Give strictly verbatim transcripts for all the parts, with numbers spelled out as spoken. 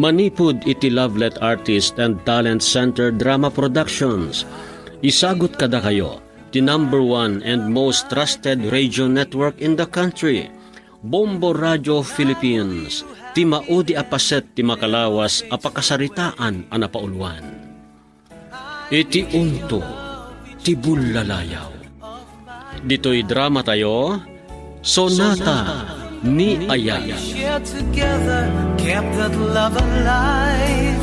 Manipud iti Lovelet Artist and Talent Center Drama Productions, isagut kadakayo ti number one and most trusted radio network in the country, Bombo Radio Philippines, ti maudi a paset ti makalawas a pakasaritaan a napauluan. Iti unto ti bullalayaw. Ditoy drama tayo, Sonata ni Ayay. Share together, kept that love alive.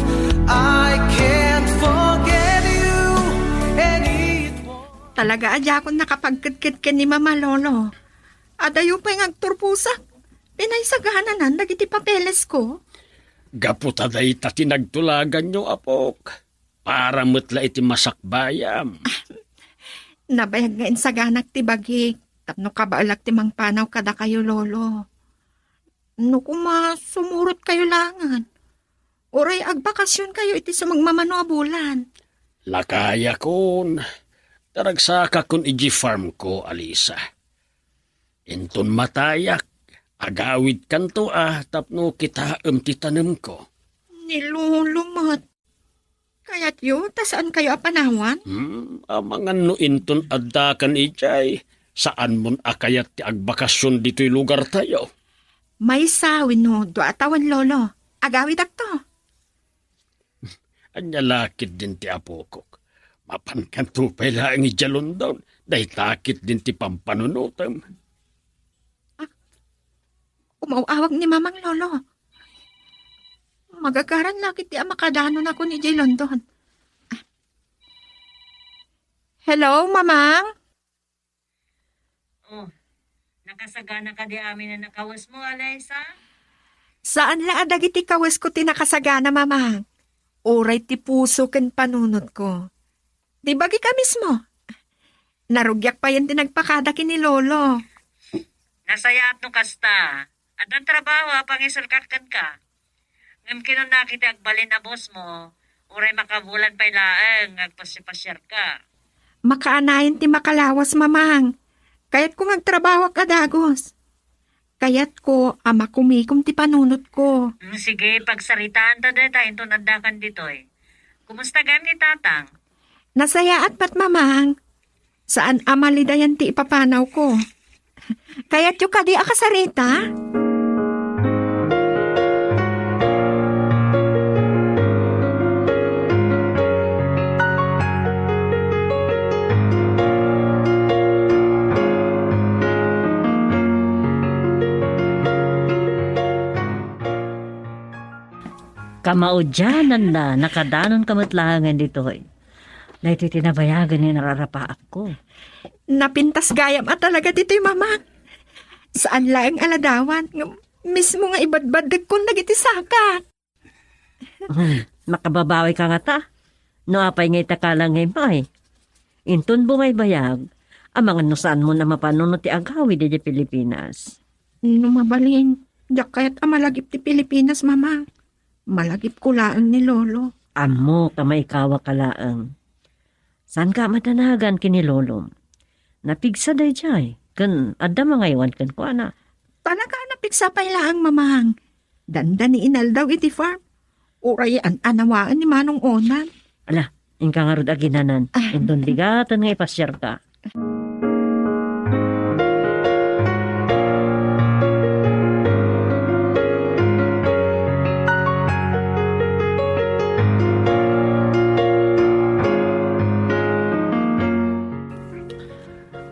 I can't forget you, and it won't. Talaga a diakon nakapagketket ken ni Mama, Lolo. Adayo pay nga agturposak. Pinaisagananan dagiti papeles ko. Gapu ta dayta ti nagtulaganyo, apok. Para met la iti masakbayam. Nabayag nga insaganak ti bagik tapno kabaelak ti mangpanaw kadakayo, Lolo. No koma, sumurotkayo laengen. Uray agbakasionkayo iti sumagmamano a bulan. Lakayakon, ta ragsakakon idiay farmko, Alisa. Inton matayak, agawidkanto a tapno kitaem ti tanemko. Ni Lolo met. Kayatyo ta saankayo a panawan? Hmm, amangan no inton addakan idiay, saanmon a kayat ti agbakasion ditoy lugartayo. Maysa wenno dua a tawen, Lolo. Agawidakto. Ania la ketdin ti apokok? Mapankanto pay laeng idiay London. Dayta ketdin ti pampanunotem. Ah, umaw-awag ni Mamang, Lolo. Magagaran la ketdi a makadanonakon idiay London. Hello, Mamang? Oh, nakasagana kadi amin a nakawesmo, Alaysa? Saan la a dagiti kawesko ti nakasagana, Mamang. Uray ti puso ken panunotko. Ti bagika mismo. Narugiak payen ti nagpakada ken ni Lolo. Nasayaat no kasta. Addan trabaho a pangiserkak kenka. Ngem kinunana iti agbalin a bossmo, uray makabulan pay laeng nga agpasiapsiarka. Makaanayon ti makalawas, Mamang. Kayatko nga agtrabahoak a dagus. Kayatko a makumikom ti panunotko. Mm, sige, pagsaritaanta dayta inton addakan ditoy. Kumusta gayam ni Tatang? Nasayaat met, Mamang. Saan a malidayan ti ipapanawko. Kayatyo kadi a kasarita? Kamaudiananna, nakadanonka met laengen ditoy. Daytoy ti nabayagen nga nararapaapko. Napintas gayam a talaga ditoy, Mamang. Saan laeng a ladawan, ngem mismo nga ibadbaddegkon dagiti sakak. Hmm, makababawika ngata. No apay nga ita kalang nga immay? Inton bumaybayag, amangan no saanmon a mapanunot ti agawid idiay Pilipinas. No mabalin, diak kayat a malagip ti Pilipinas, Mamang. Malagipko laeng ni Lolo. Ammok a maikawaka laeng. Saanka a madanagan ken ni Lolom? Napigsa daydiay, ken adda mangaywan kenkuana. Talaga a napigsa pay laeng, Mamang. Dandani inaldaw iti farm. Uray an-anawaen ni Manong Onan. Ala, inka ngarud aginanan. Ah. Inton bigaten nga ipasiarka.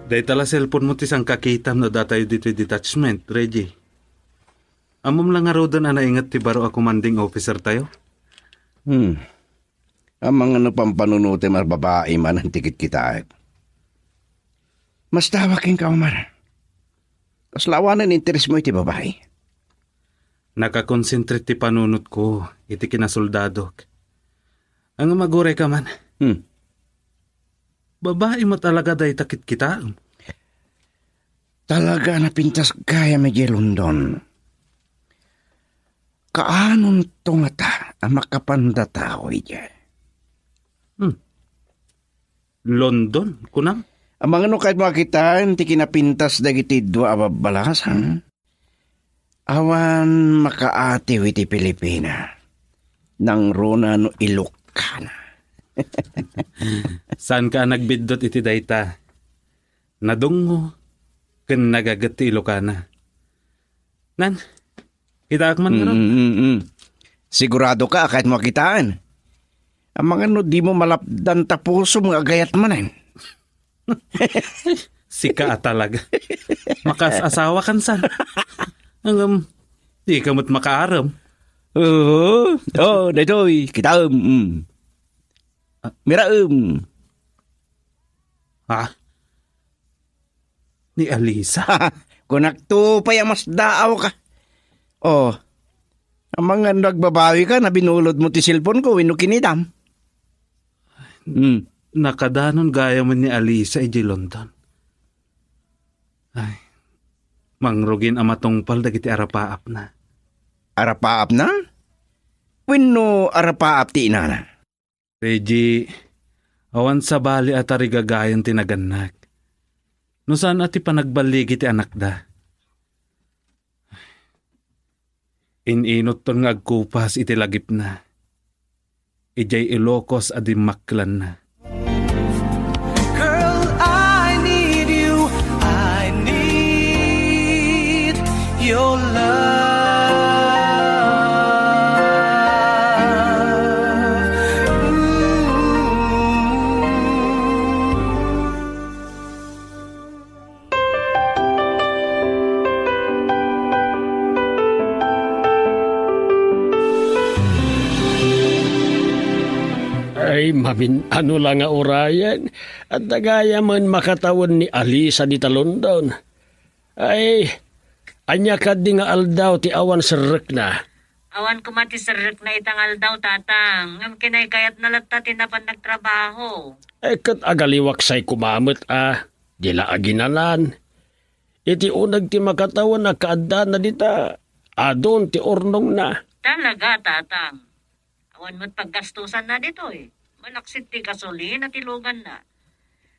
Dayta la cellphone mo ti sangkakitam no datayo ditoy detachment, Reggie. Ammom la ngaruden a nainget ti baro a commanding officer tayo? Hmm. Amangan no pampanunotem a babai manen ti kitkitaek. Mastawak kenka, Omar. Kasla awanen interesmo iti babai. Nakakonsentrate ti panunotko iti kinasoldadok. Ngem agurayka man. Hmm. Babai met talaga dayta kitkitaem. Talaga a napintas gayam idiay London. Kaanonto ngata a makapanda tao idiay? Hmm. London, kunam? Amangan no kayatmo a kitaen ti kinapintas dagiti dua a babbalasang? Awan makaatiw iti Pilipina. Nangruna no Ilokana. Saanka a nagbiddut iti dayta. Nadungngo ken nagaget ti Ilokana. Nan, kitaak man ngarud. Mm, mm, mm. Sigurado ka a kayatmo a kitaan? Amangan no dimo malapdan ta pusom nga agayat manen. Sika a talaga. Makas-asawa kan san. Ngem, di ka met makaaram. Oo. Oh, daytoy, kitaem. Mm. Miraem. Ha? Ni Alisa? Kunakto pay a masdaaw ka. Oh, amangan no agbabawi ka, nabinulod mo ti cellphone ko, wenno kinidam? Hmm. Nakadanon gayamen ni Alisa idiay London. Ay, mangrugin a matungpal dagiti arapaapna. Arapaapna? Wenno arapaap ti inana? Reggie, awan sabali a tarigagayon ti nagannak. No saan a ti panagballigi ti anakda. In-inutton nga agkupas iti lagipna. Idiay Ilocos a dimmakkelanna. Girl, I need you. I need your love. Ooh. Ay, mamin-ano la nga urayen. Adda gayamen makatawen ni Alisa dita London. Ay, ania kadi nga aldaw ti awan serrekna? Awan koma ti serrekna ita nga aldaw, Tatang. Ngem kinaykayatna latta ti napan nagtrabaho. Ay, ket agaliwak say koma met a. Di la aginanan. Iti uneg ti makatawen a kaaddana dita, adun ti urnongna. Talaga, Tatang. Awan met paggastusanna ditoy. Malaksid ti gasolina ti luganna.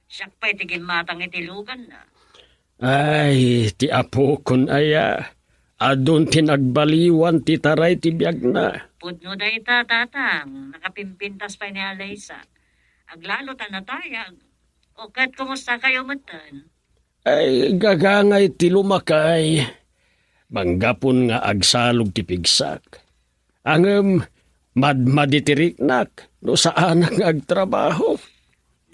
Siak pay ti gimmatang iti luganna. Ay, ti apokon aya. Adun ti nagbaliwan ti taray ti biagna. Pudno dayta, Tatang. Nakapimpintas pay ni Alaysa. Aglalo ta natayag. O ket, kumusta kayo metten? Ay, gagangay ti lumakay. Manggapon nga agsalog ti pigsak. Ngem, madmadi ti riknak no saanak nga agtrabaho.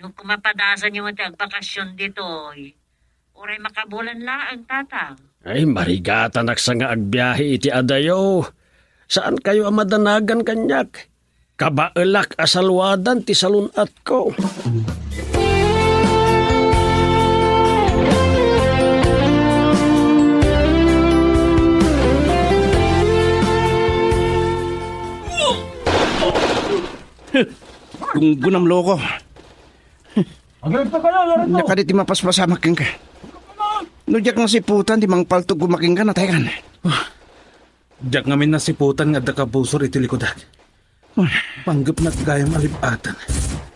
No kumapadasanyo ti agbakasyon ditoy, uray makabulan laeng, Tatang. Ay, marigatanak sa nga agbiahe iti adayo. Saankayo a madanagan kaniak. Kabaelak a saluadan ti salun-atko. Gunggunam, loko. Agayod ka kaya, Lorenzo? Nakadi ti mapaspasamak kenka. No diak nasiputan ti mangpaltog koma kenka, nataykan. Diak ngamin nasiputan nga adda kabusor iti likudak. Panggepnak gayam a lib-atan.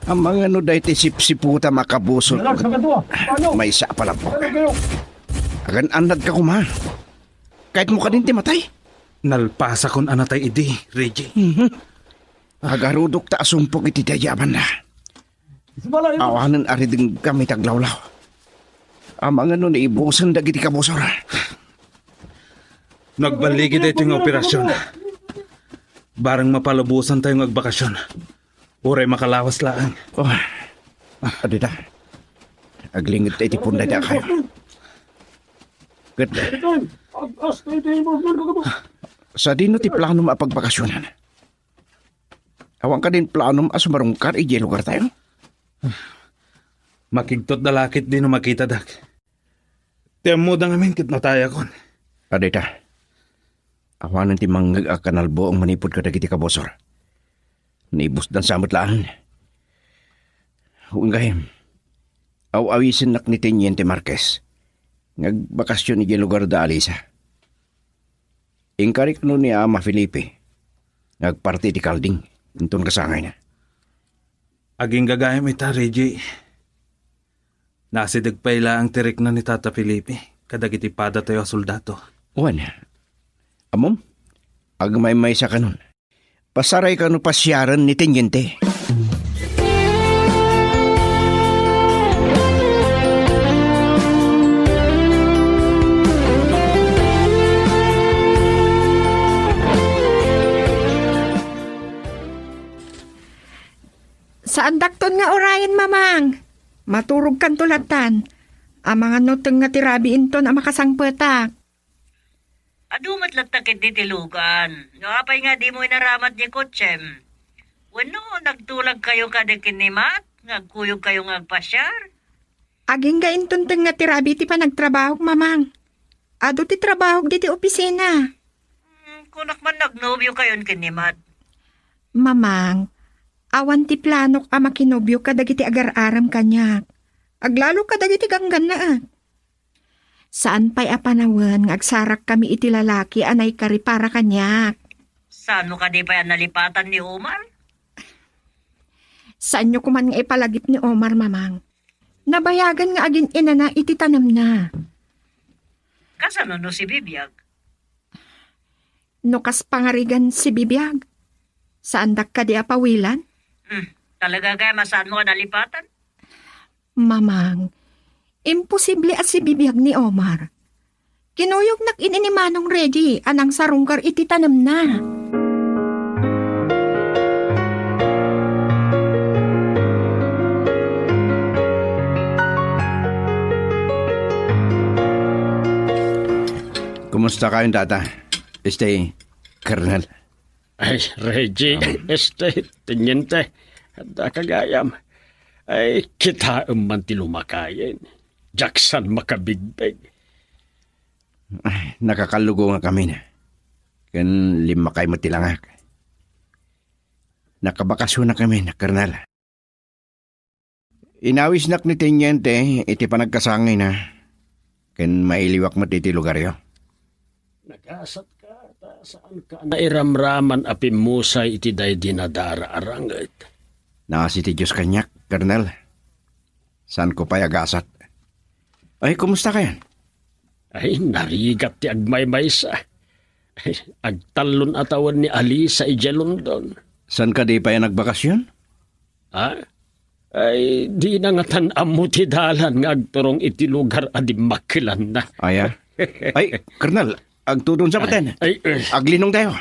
Amangan no daytoy sipsiputam a kabusor. Relax, Lorenzo, ah. Ano? Maysa a palabok. Ano kayo? Agan-annad ka koma. Kayatmo kadin ti matay? Nalpasakon a natay idi, Reggie. Mhm. Agarudok ta a sumpok iti daydi a banda. Awanen a ridengkam iti aglawlaw. Amangan no naibusen dagiti kabusor. Nagballigi daytoy nga operasyon. Bareng mapalubosantayo nga agbakasyon. Uray makalawas laeng. Oh. Adita. Aglinged ta iti punda iti akayo. Ket sadino ti planom a pagbakasyonan? Awan kadin planom a sumarungkar idiay lugartayo? Makigtot da la ketdi no makitadak. Ti ammoda ngamin ket natayakon. Adita. Awanen ti mangngeg a kanalbuong manipud kadagiti kabusor. Naibusdan sa met laeng. Wen gayam, aw-awisennak ni Teniente Marquez nga agbakasyon idiay lugar da Alisa. Inkarikno ni Ama Felipe nga agparti iti kalding inton kasangayna. Agingga gayam ita, Reggie. Nasideg pay laeng ti rikna ni Tata Felipe kadagiti padatayo a soldado. Wen, ammom, agmaymaysa kanon. Pasaray kano pasiaren ni Teniente. Saandakton nga urayen, Mamang. Maturogkanto lattan. Amangan no tengnga ti rabiinton a makasangpetak. Adu met latta ketdi ti lugan. No apay nga dimo inaramad ni kotsem? Wenno nagtulagkayo kadi ken ni Mat nga agkuyogkayo nga agpasiar? Agingga inton tengnga ti rabii ti panagtrabahok, Mamang. Adu ti trabahok ditoy opisina. Hmm, kunak man nagnobiokayon ken ni Mat. Mamang, awan ti planok a makinobio kadagiti agar-arem kaniak. Aglalo kadagiti ganggannaek. Saan pay a panawen nga agsarakkami iti lalaki a naikari para kaniak. Saanmo kadi pay a nalipatan ni Omar? Saanyo koman nga ipalagip ni Omar, Mamang. Nabayagan nga agin-inana iti tanemna. Kasano no sibibiag? No kas pangarigan sibibiag, saandak kadi a pawilan? Hmm, talaga gayam a saanmo a nalipatan? Mamang, imposible a sibibiag ni Omar. Kinuyognak idi ni Manong Reggie a nangsarungkar iti tanemna. Kumusta kayon, Tata? Este, Colonel. Ay, Reggie, Am. este, Teniente, adda ka gayam. Ay, kitaem man ti lumakayen. Diak san makabigbeg. Ay, nakakallugo nga kami na. Ken limmakay met ti langak. Nakabakasyon na kami na, Colonel. Inawisnak ni Teniente iti panagkasangina, ken mailiwak met iti lugaryo. Nagasat ka, ta saan ka nairamraman a pimmusay iti daydi nadara a ranget. Naasi ti Dios kaniak, Colonel. Saan ko pay agasat. Ay, kumusta kayan? Ay, narigat ti agmaymaysa. Ay, agtallon a tawen ni Alisa idiay London. Saan kadi pay a nagbakasyon? Ha? Ay, dina ngatan ammo ti dalan nga agturong iti lugar a dimmakkelanna. Aya? Ay, Colonel, agtudon sa baten. Ay, ay. Aglinong tayo.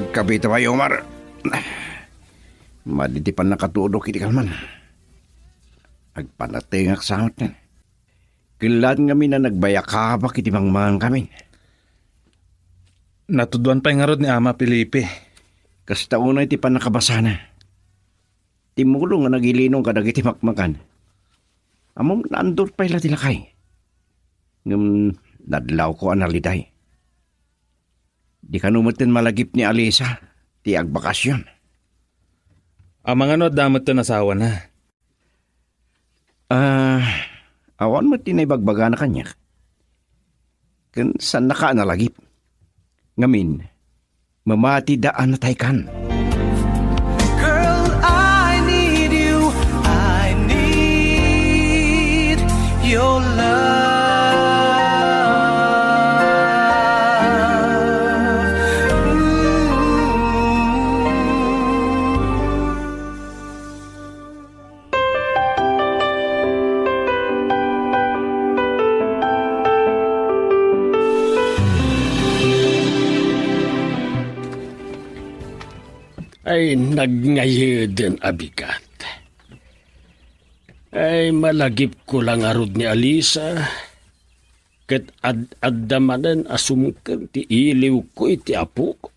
Agkapita pay, Omar. Madi ti pannakatudok iti kalman. Agpanatengak sa met. Ket laeng ngamin a nagbayakabak iti mangmangan kami. Natudoan pay ngarud ni Ama Felipe. Kasta unay ti pannakabasana. Timulong nga nagilinong kadagiti makmakan. Ammom, naandor pay la ti lakay. Ngem nadlawko a naliday. Di kano metten malagip ni Alisa ti agbakasyon. Amangan no adda metten asawana. Ah, awan met ti naibagbagana kaniak. Ken saannaka a nalagip. Ngamin, mamatida a nataykan. Girl, I need you. I need your love. Ooh. Ay, nagngayeden a bigat. Ay, malagipko la ngarud ni Alisa, ket ad-adda manen a sumker ti iliwko iti apok.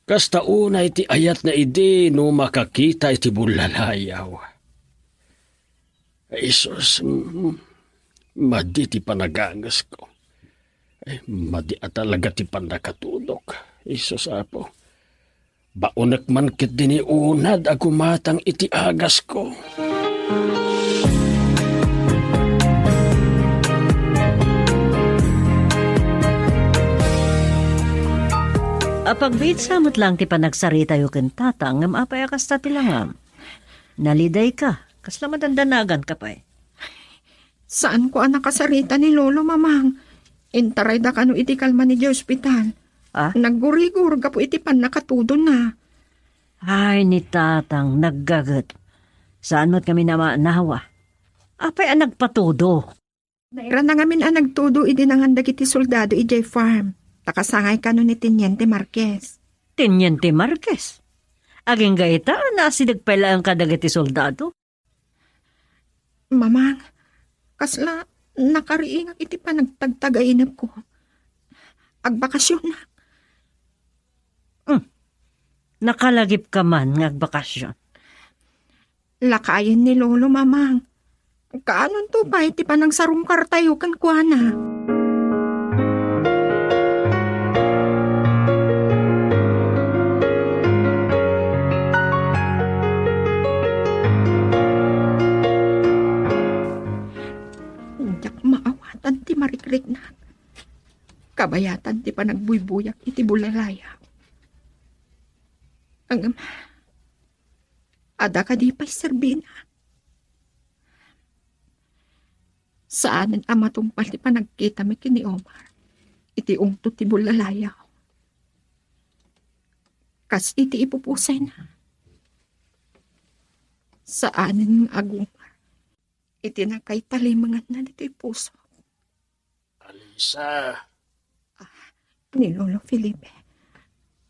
Kasta unay ti ayatna idi no makakita iti bullalayaw. Ay, Jesus, mm, madi ti panagangesko. Ay, madi a talaga ti pannakatudok. Jesus, Apo, baonek man ketdi ni unad a gumatang iti agasko. Apagbiitsa met laeng ti panagsaritayo ken Tata, ngem apay a kasta ti langam? Nalidayka. Kasla madandanaganka pay. Saanko a nakasarita ni Lolo, Mamang. Intarayda kano iti kalman idiay ospital. Ah? Naggurigur gapu iti pannakatudona. Ay, ni Tatang, naggaget. Saan met kami namaanawa? Apay a nagpatudo? Nairana ngamin a nagtudo idi nangan dagiti soldado idiay farm. Ta kasangay kano ni Teniente Marquez. Teniente Marquez? Agingga ita, naasideg pay laeng kadagiti soldado? Mamang, kasla nakariingak iti panagtagtagainepko. Agbakasionnak. Hmm. Nakalagipka man nga agbakasion. Lakayen ni Lolo, Mamang. Kaanonto pay ti panangsarungkartayo kenkuana? Diak maawatan ti marikriknak. Kabayatan ti panagbuybuyak iti bulalayak. Ngem, adda kadi pay serbina? Saanen a matungpal ti panagkitami ken ni Omar iti ungto ti bulalayaw. Kas iti ipupusayna, saanen nga agumar iti nakaitalimenganna ditoy puso. Alisa. Ah, ni Lolo Felipe.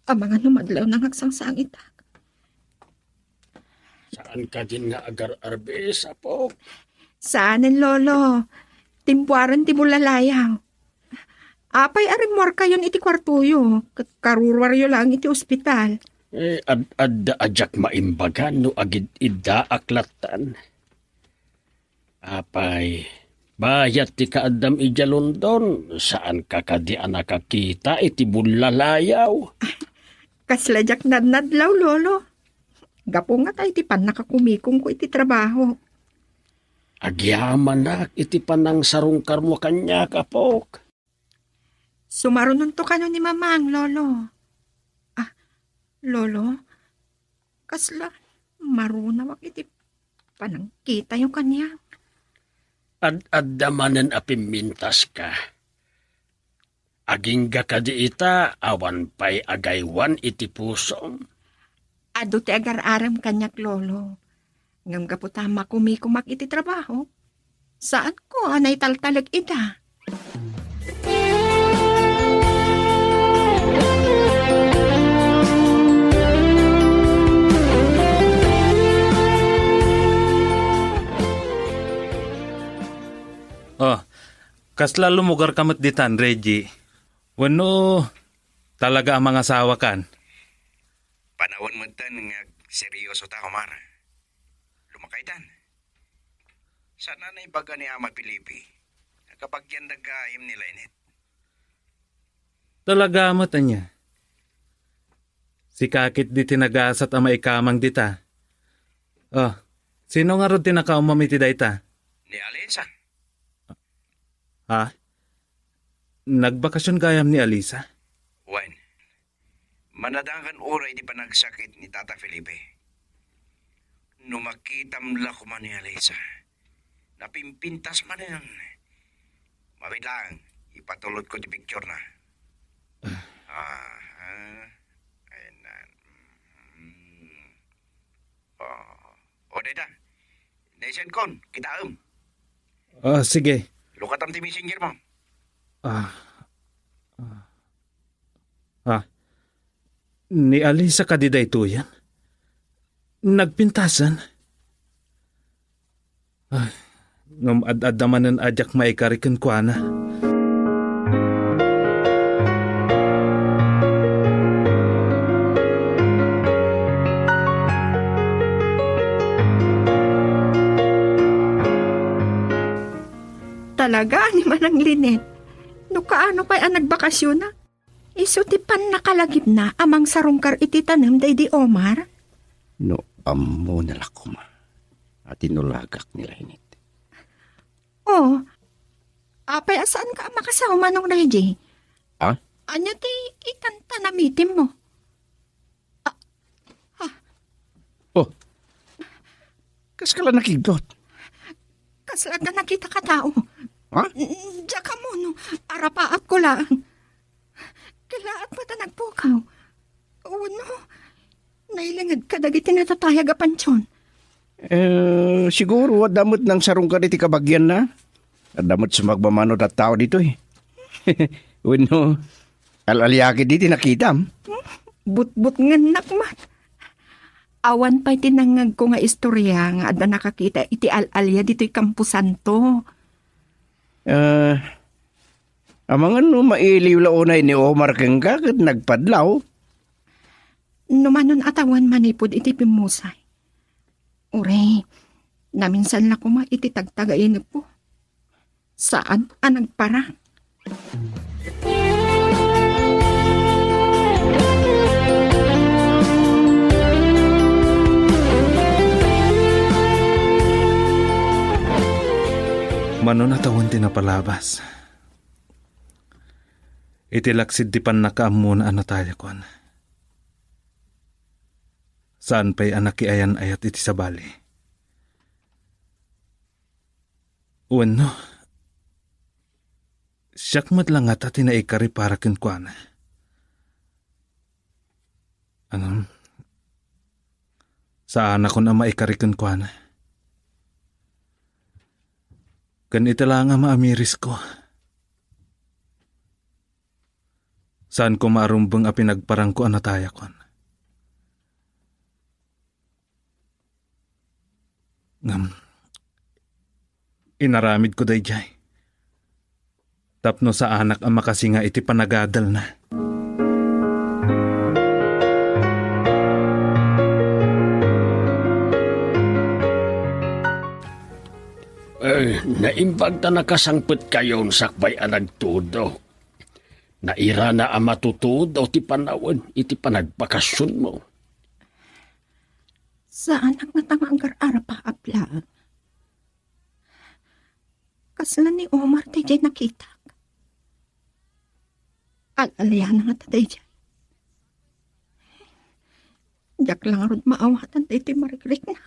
Amangan no madlaw nga agsangsangitak. Saan ka din nga agar-arbes, apok? Saanen, Lolo. Timpuaren ti bulalayaw. Apay a rimmuarkayon iti kuartoyo, ket karuruaryo laeng iti ospital. Eh, ad-, adda a diak maimbagan no agid-iddaak lattan. Apay, bayat ti kaaddam idiay London, saanka kadi a nakakita iti bulalayaw? Kasla diak nadnadlaw, Lolo. Gapu nga ta iti pannakakumikomko iti trabaho. Agyamanak iti panangsarungkarmo kaniak, apok. Sumarunonto kano ni Mamang, Lolo. Ah, Lolo, kasla marunawak iti panangkitayo kaniak. Ad-adda manen a pimmintaska. Agingga kadi ita awan pay agaywan iti pusom? Adu ti agar-arem kaniak, Lolo. Ngem gapu ta makumikomak iti trabaho, saanko a naitaltalek ida. Oh, kasla lumugarka met ditan, Reggie? Wenno talaga a mangasawakan? Panawen metten nga agserioso ta, Omar. Lumakaytan. Saan a naibaga ni Ama Felipe a kabagianda gayam ni Lynette? Talaga met, ania? Sika ketdi ti nagasat a maikamang dita. Oh, sino ngarud ti nakaammoam iti dayta? Ni Alisa. Ha? Nagbakasyon gayam ni Alisa? Wen, manadangan uray ti panagsakit ni Tata Felipe. No makitam la koma ni Alisa, napimpintas manen. Mabiit laeng, ipatulodko ti picture na. Ah. Aha. Ayan na. Mm. Oh. O, dayta. Naisendkon, kitaem. Ah, sige. Lukatam ti messenger mo. Ah. Ah. Ah. Ni Alisa kadi daytoyen? Nagpintasen? Ah, ngem ad-adda manen a diak maikari kenkuana. Talaga, ni Manang Linet. No kaano pay a nagbakasyona? Isu ti pannakalagipna a mangsarungkar iti tanem daydi Omar? No ammona la koma a tinulagak ni Lynette. Oh, apay a saanka a makasaw, Manong Reggie? Ah? Ania ti itantanamitim mo? Ah, ah. Oh. Kaskala nakigtot? Kasla adda nakitaka a tao. Ha? Diak ammo no arapaatko laeng. Kellaat met a nagpukaw. Wenno, nailinged kadagiti natatayag a pantion. Eh, siguro, adda met nangsarungkad iti kabagianna. Adda met sumagmamano a tattao ditoy. Wenno, al-alia ketdi ti nakitam. Butbutngennak met. Awan pay ti nangngegko nga istoria nga adda nakakita iti al-alia ditoy Camposanto. Ah, amangan no mailiw la unay ni Omar kenka ket nagpadlaw. No manon a tawen manipud iti pimmusay. Uray, naminsan la koma iti tagtagainepko. Saan a nagparang. Manon a tawen ti napalabas. Iti laksid ti pannakaammona a natayakon. Saan pay a nakiayan-ayat iti sabali. Wenno, siak met la ngata ti naikari para kenkuana. Ngem, saanakon a maikari kenkuana. Ken iti la nga maamirisko. Saan koma a rumbeng a pinagparangko a natayakon. Ngem, inaramidko daydiay tapno saanak a makasinga iti panagadalna. Eh, naimbag ta nakasangpetkayon sakbay a nagtudo. Nairana a matutudo ti panawen iti panagpakasionmo. Saanak ngata nga agar-arapaap laeng. Kasla ni Omar daydiay nakitak. Al-aliana ngata daydiay. Diak la ngarud maawatan daytoy marikriknak.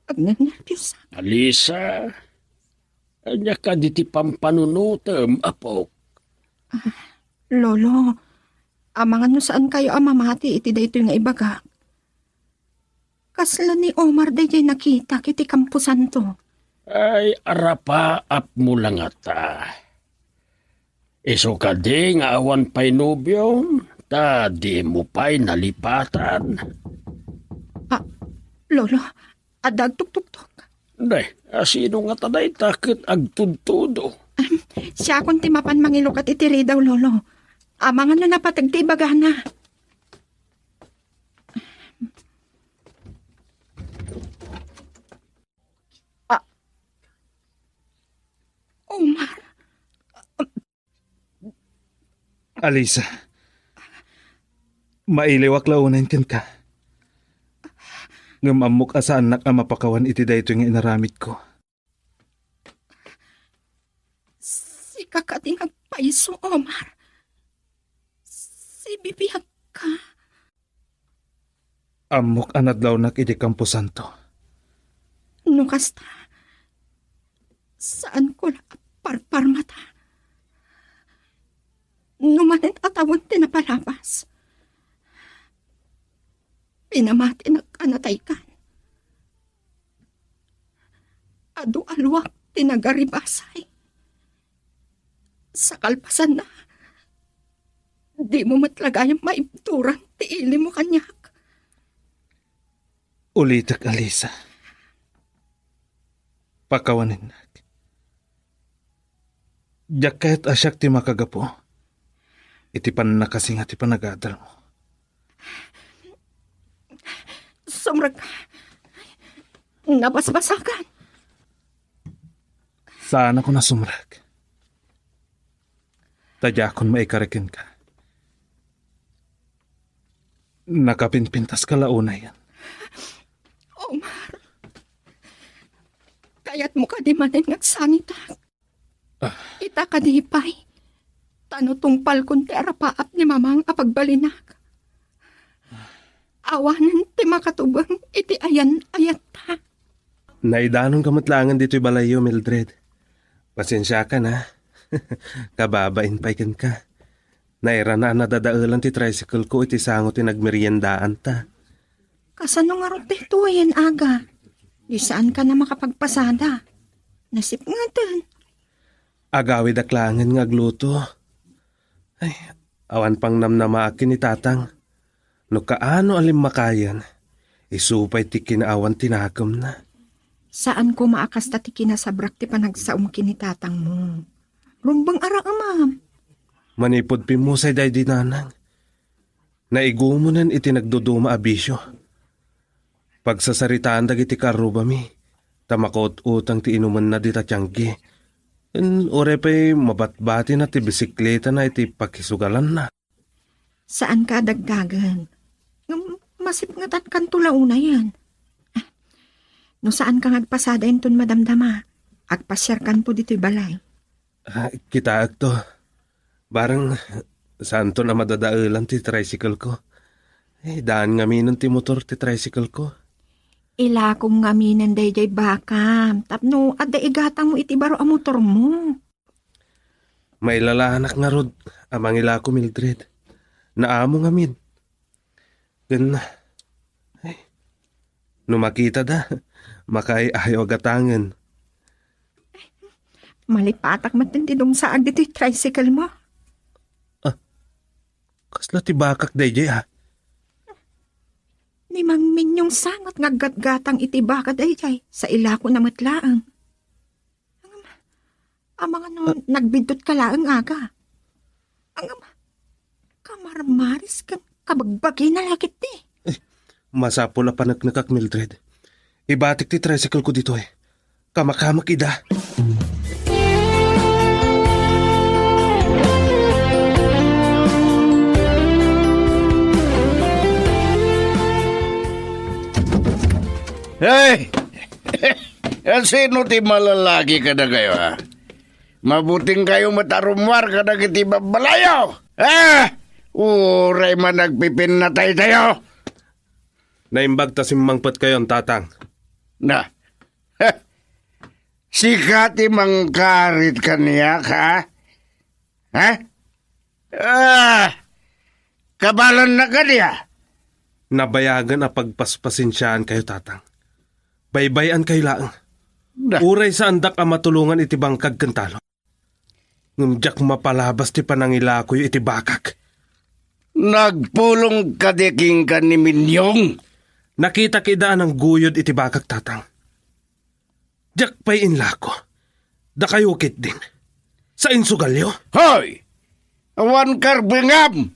Agnernerbios. Alisa, ania kadi ti pampanunotem, apok? Ah, Lolo, amangan no saankayo a mamati iti daytoy nga ibagak. Kasla ni Omar daydiay nakitak iti kamposanto. Ay, arapaapmo la ngata. Isu kadi nga awan pay nobiom, ta dimo pay nalipatan. Ah, Lolo, adda agtuktuktok. Day, asino ngata dayta ket agtudtudo? Ahem, siakon ti mapan mangilukat iti ridaw, Lolo. Amangan no napateg ti ibagana. Ah. Omar. Alisa, mailiwak la unayen kenka. Ngem ammok a saannak a mapakawan iti daytoy nga inaramidko. Sika kadi nga agpayso, Omar. Sibibiagka. Ammok a nadlawnak iti kamposanto. No kasta, saanko la a parparmata. No manen a tawen ti napalabas, pinamatinak a nataykan. Adu a luak ti nagaribasay. Sa kalpasanna, dimo met la gayam maibturan ti ilimo kaniak. Ulitek, Alisa. Pakawanennak. Diak kayat a siak ti makagapu iti pannakasinga ti panagadalmo. Sumrek. Nabasbasakan. Saanakon a sumrek. Ta diakon maikari kenka. Nakapinpintaska la unayen. Omar, kayatmo kadi manen nga agsangitak? Ah. Ita kadi pay, ta no tungpalkon ti arapaap ni Mamang a pagbalinak, awanen ti makatubeng iti ayan-ayatta. Naidanonka met laengen ditoy balayyo, Mildred. Pasensiakan, a. Kababain pay kenka. Nairana a nadadaelan ti tricycle ko iti sango ti nagmeriendaanta. Kasano ngarud daytoyen, Aga? Di saankan a makapagpasada. Nasipngetan. Agawidak laengen nga agluto. Ay, awan pangnamnamaak ken ni Tatang. No kaano a limmakayen, isu pay ti kinaawan ti nakemna. Saan koma a kasta ti kinasabrak ti panagsaom ken ni Tatangmo. Rumbeng a raemam. Manipud pimmusay daydi nanang, naigumonen iti nagduduma a bisio. Pagsarsaritaan dagiti kaarrubami, ta makaut-utang ti inumenna dita tiangge. Ken uray pay mabatbatina ti bisikletana iti pakisugalanna. Saanka a dagdagen. Ngem masipngetankanto la unayen. Ah, no saanka nga agpasada inton madamdama, agpasiarkanto ditoy balay. Ah, kitaekto. Bareng, saanton a madadaelan ti tricycle ko. Eh, daan ngaminen ti motor ti tricycle ko. Ilakom ngaminen daydiay bakam, tapno adda igatangmo iti baro a motormo. Mailalanak ngarud a mangilako, Mildred. Naamo ngamin. Ken, ay, no makitada, makaay-ayo a gatangen. Malipatak met ti dumsaag ditoy tricycle mo. Ah, kasla ti bakak daydiay, a? Ni Mang Minyong sangot nga aggatgatang iti baka daydiay, sa ilako na met laeng. Amangan no nagbiddut ka laeng, Aga. Ang kamarmaris ken kabagbagina la ketdi. Eh, masapul a paneknekak, Mildred. Ibatik ti tricycle ko ditoy. Kamakamak ida. Hey! Sino ti malalaki kadakayo, ha? Mabuting kayo met a rummuar kadagiti babbalayo. Ah! Uray man nagpipinnatay tayo. Naimbag ta simmangpet kayon, Tatang. Na. Sika ti mangkarit kaniak, ha? Ha? Ah! Kabalan na kadi, a? Nabayagen a pagpaspasensiaan kayo, Tatang. Baybay-an kayo laeng. Da. Uray saandak a matulongan iti bangkag ken talon. Ngem diak mapalabas ti panangilakoyo iti bakak. Nagpulong kadi kenka ni Minyong? Nakitak ida a nangguyod iti bakak, Tatang. Diak pay inlako. Dakayo ketdin. Sainsugalyo? Hoy! Awan karbengam!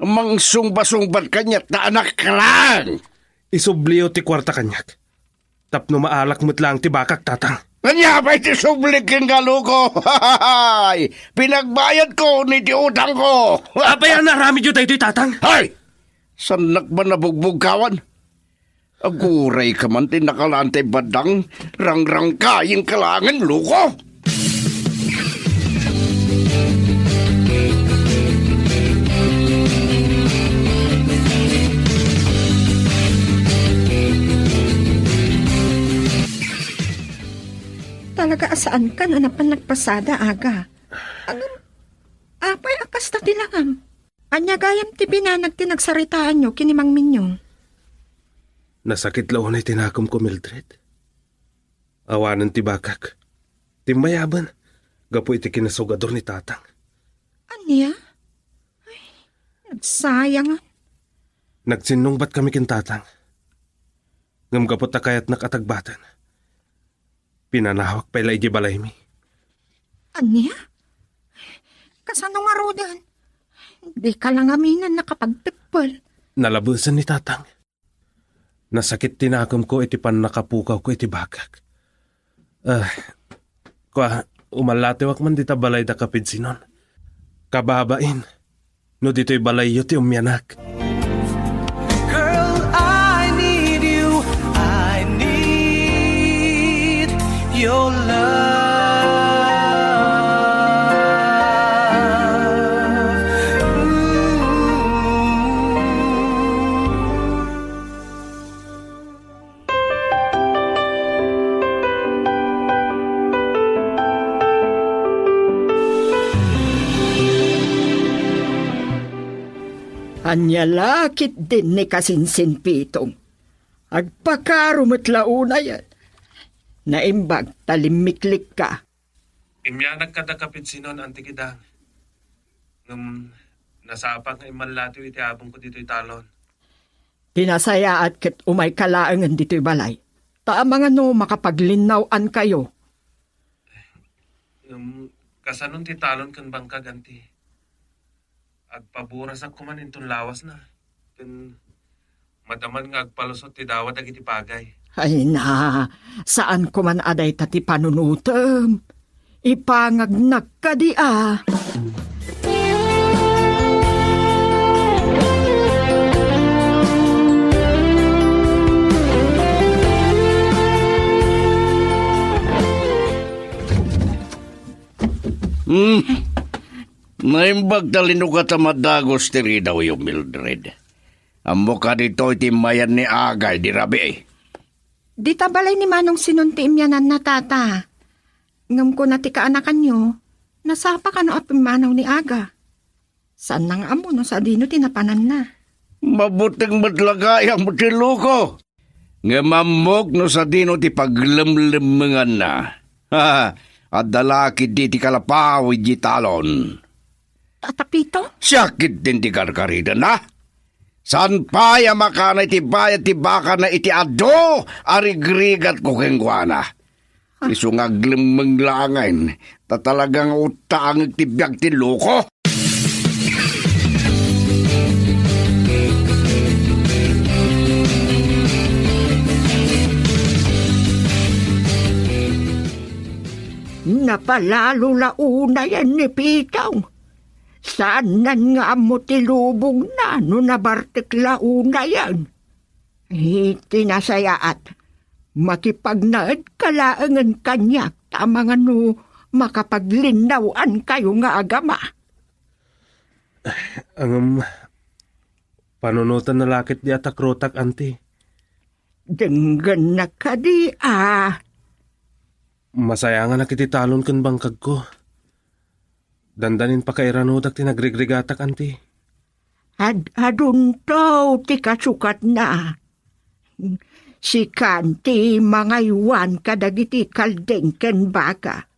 Mangsungba-sungbat kaniak ta anak ka lang! Isubliyo ti kuarta kaniak. Tapno maalak met lang ti bakak, Tatang. Ania pay ti subli kenka, Luko? Hay! Pinagbayadko ni ti utangko! Apay a naaramidyo daytoy, Tatang? Hay! Saannak man a bugbugkawan? Aguray ka man ti nakalaan ti badang, rangrangkayen ka laengen, Luko! Talaga a saankan a napan nagpasada, Aga. Agam, apay a kasta ti langam? Ania gayam ti binanag ti nagsaritaanyo ken ni Mang Minyong? Nasakit la unay ti nakemko, Mildred. Awanen ti bakak. Timmayaben, gapu iti kinasugador ni Tatang. Ania? Ay, nagsayangan. Nagsinnungbat kami ken Tatang. Ngem gapu ta kayatnak a tagbaten, pinanawak pay la idiay balaymi. Ania? Kasano ngaruden? Dika la ngaminen nakapagteppel. Nalabesen ni Tatang. Nasakit ti nakemko iti pannakapukawko iti bakak. Ah, kua, umallatiwak man dita balay da Kapidsinon. Kababain, no ditoy balayyo ti ummianak. Girl, I need you. I need your love. Ooh. Ania la ketdin ni kasinsinpitong? Agpakaro met la unayen. Naimbag ta limmiklikka. Immianak kadaka Pidsinon, Anti Kidang. Ngem nasapak nga immallatiw iti abongko ditoy talon. Pinasayaat ket umayka laengen ditoy balay. Ta amangan no makapaglinnaw-ankayo. Ngem kasanon ti talon ken bangkag, Anti? Agpaburasak koman inton lawasna. Ken madaman nga agpalusot ti dawa dagiti pagay. Ay na, saan koman a dayta ti panunutem. Ipangagnak kadi a. Hmm. Naimbag ta linukat a madagus ti ridawyo, Mildred. Ammok a ditoy ti immayan ni Aga idi rabii? Dita balay ni Manong Sinon ti immiananna, Tata. Ngem kuna ti kaanakanyo, nasapa kano a pimmanaw ni Aga. Saanna nga ammo no sadino ti napananna. Mabuteng met la gayam ti loko. Ngem ammok no sadino ti paglemlemmenganna. Ha, adda la ketdi ti kalapaw idiay talon. Tata Pito? Siak ketdin ti karkaridenna. Saan pay a makana iti bayad ti bakana iti adu a rigrigatko kenkuana. Isu nga aglemmeng laengen, ta talaga nga uttaangek ti biag ti loko. Napalalo la unayen ni Pitong. Saannan nga ammo ti lubongna no nabartek la unayen. Iti nasayaat, makipagnaedka laengen kaniak ta amangan no makapaglinnaw-ankayo nga agama. Ngem, panunotenna la ketdi a takrotak, Anti. Denggennak kadi a. Masayanganak iti talon ken bangkagko. Dandanin pakairanodak ti nagrigrigatak, Anti. Ad-adunto ti kasukatna. Sikan ti mangaywan kadagiti kalding ken baka.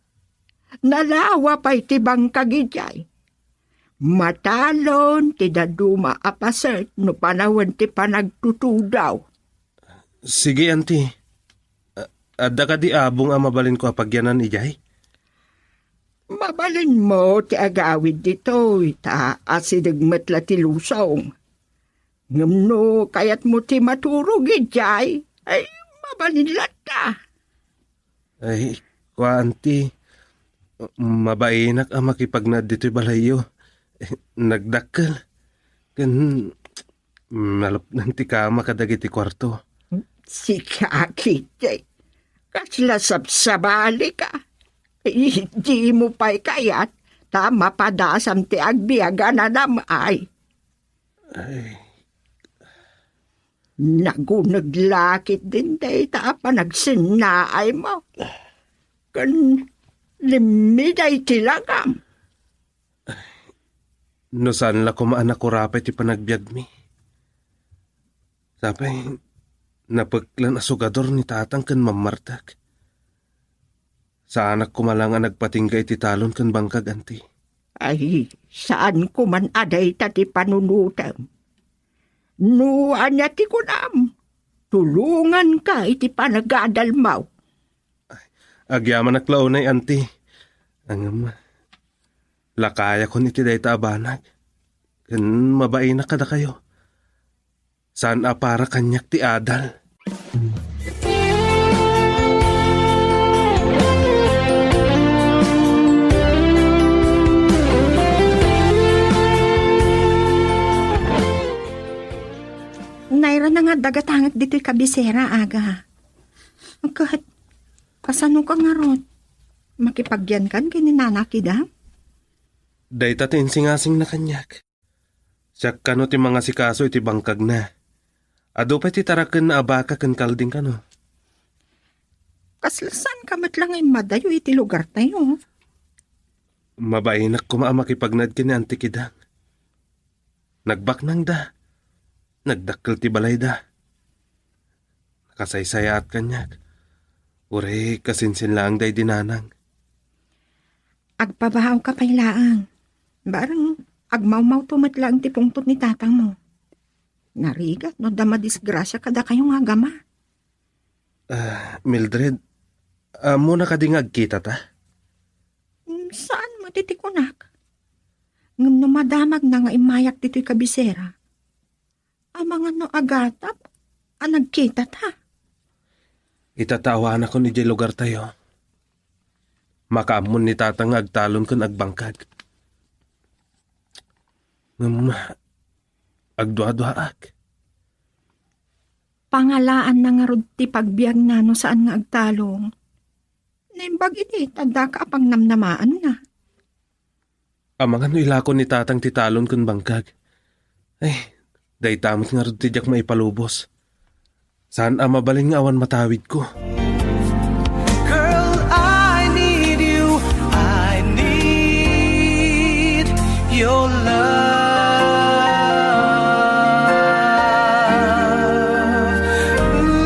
Nalawa pay ti bangkag idiay. Matalon ti dadduma a paset no panawen ti panagtutudaw. Sige, Anti. A-, adda kadi abong a mabalinko a pagyanan idiay? Mabalinmo ti agawid ditoy, ta asideg met la ti lusong. Ngem no kayatmo ti maturog idiay, ay, mabalin latta. Ay, kua, Anti, mabainak a makipagnaed ditoy balayyo. Nagdakkel. Ken nalupnang ti kama kadagiti kuarto. Sika, Kitty, kasla sabsabalika. Dimo pay kayat, ta mapadasam ti agbiag a nanam-ay. Ay. Naguneg la ketdin dayta a panagsennaaymo. Ken limmiday ti langam. No saan la koma a nakurapay ti panagbiagmi. Sapay, napeklan a sugador ni tatang ken mammartek. Saanak koma la nga nagpatingga iti talon ken bangkag, Anti. Ay, saan koman a dayta ti panunotem. No ania ti kunam, tulonganka iti panagadalmaw. Agyamanak la unay, Anti. Ngem, lakayakon iti dayta a banag. Ken mabainak kadakayo. Saan a para kaniak ti adal. Nairana nga dagatangek ditoy kabisera, Aga. Ket, kasano ka ngarud? Makipagyankan ken ni Nana Kida? Dayta ti insingasingna kaniak. Siak kano ti mangasikaso iti bangkagna. Adu pay ti tarakenna a baka ken kalding kano. Kasla saan ka met la nga immadayo iti lugartayo. Mabainak koma a makipagnaed ken ni Anti Kidang. Nagbaknangda. Nagdakkel ti balayda. Nakasaysayaat kaniak. Uray kasinsin laeng daydi nanang. Agpabaawka pay laeng. Bareng, agmawmawto met laeng ti pungtot ni tatangmo. Narigat no adda madisgrasia kadakayo nga agama. Ah, Mildred, ammona kadi nga agkitata? Mm, saan met iti kunak? Ngem no madamagna nga immayak ditoy kabisera, amangan no agatap a nagkitata. Itata awanakon idiay lugartayo. Makaammon ni tatang nga agtalon ken agbangkag. Ngem agduaduaak. Pangalaanna ngarud ti pagbiagna no saan nga agtalon. Naimbag iti, ta addaka a pangnamnamaanna. Amangan no ilako ni tatang ti talon ken bangkag. Ay, dayta met ngarud ti diak maipalubos. Saan a mabalin nga awan matawidko. Girl, I need you. I need your love. Ooh.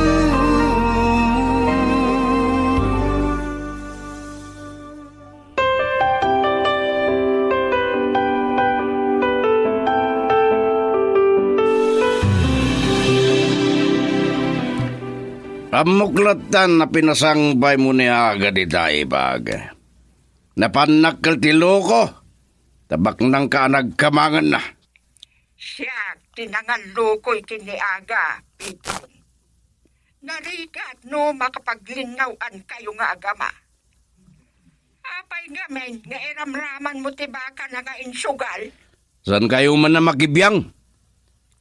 Ammok latta a pinasangbaymo ni Aga dita, ibag. Napannakkel ti loko, ta baknangka a nagkamanganna. Siak ti nangalluko iti ni Aga, Pitong. Narigat no makapaglinnawan kayo nga agama. Apay ngamin nga iramramanmo ti bakana nga insugal? Saan kayo man a makibiang?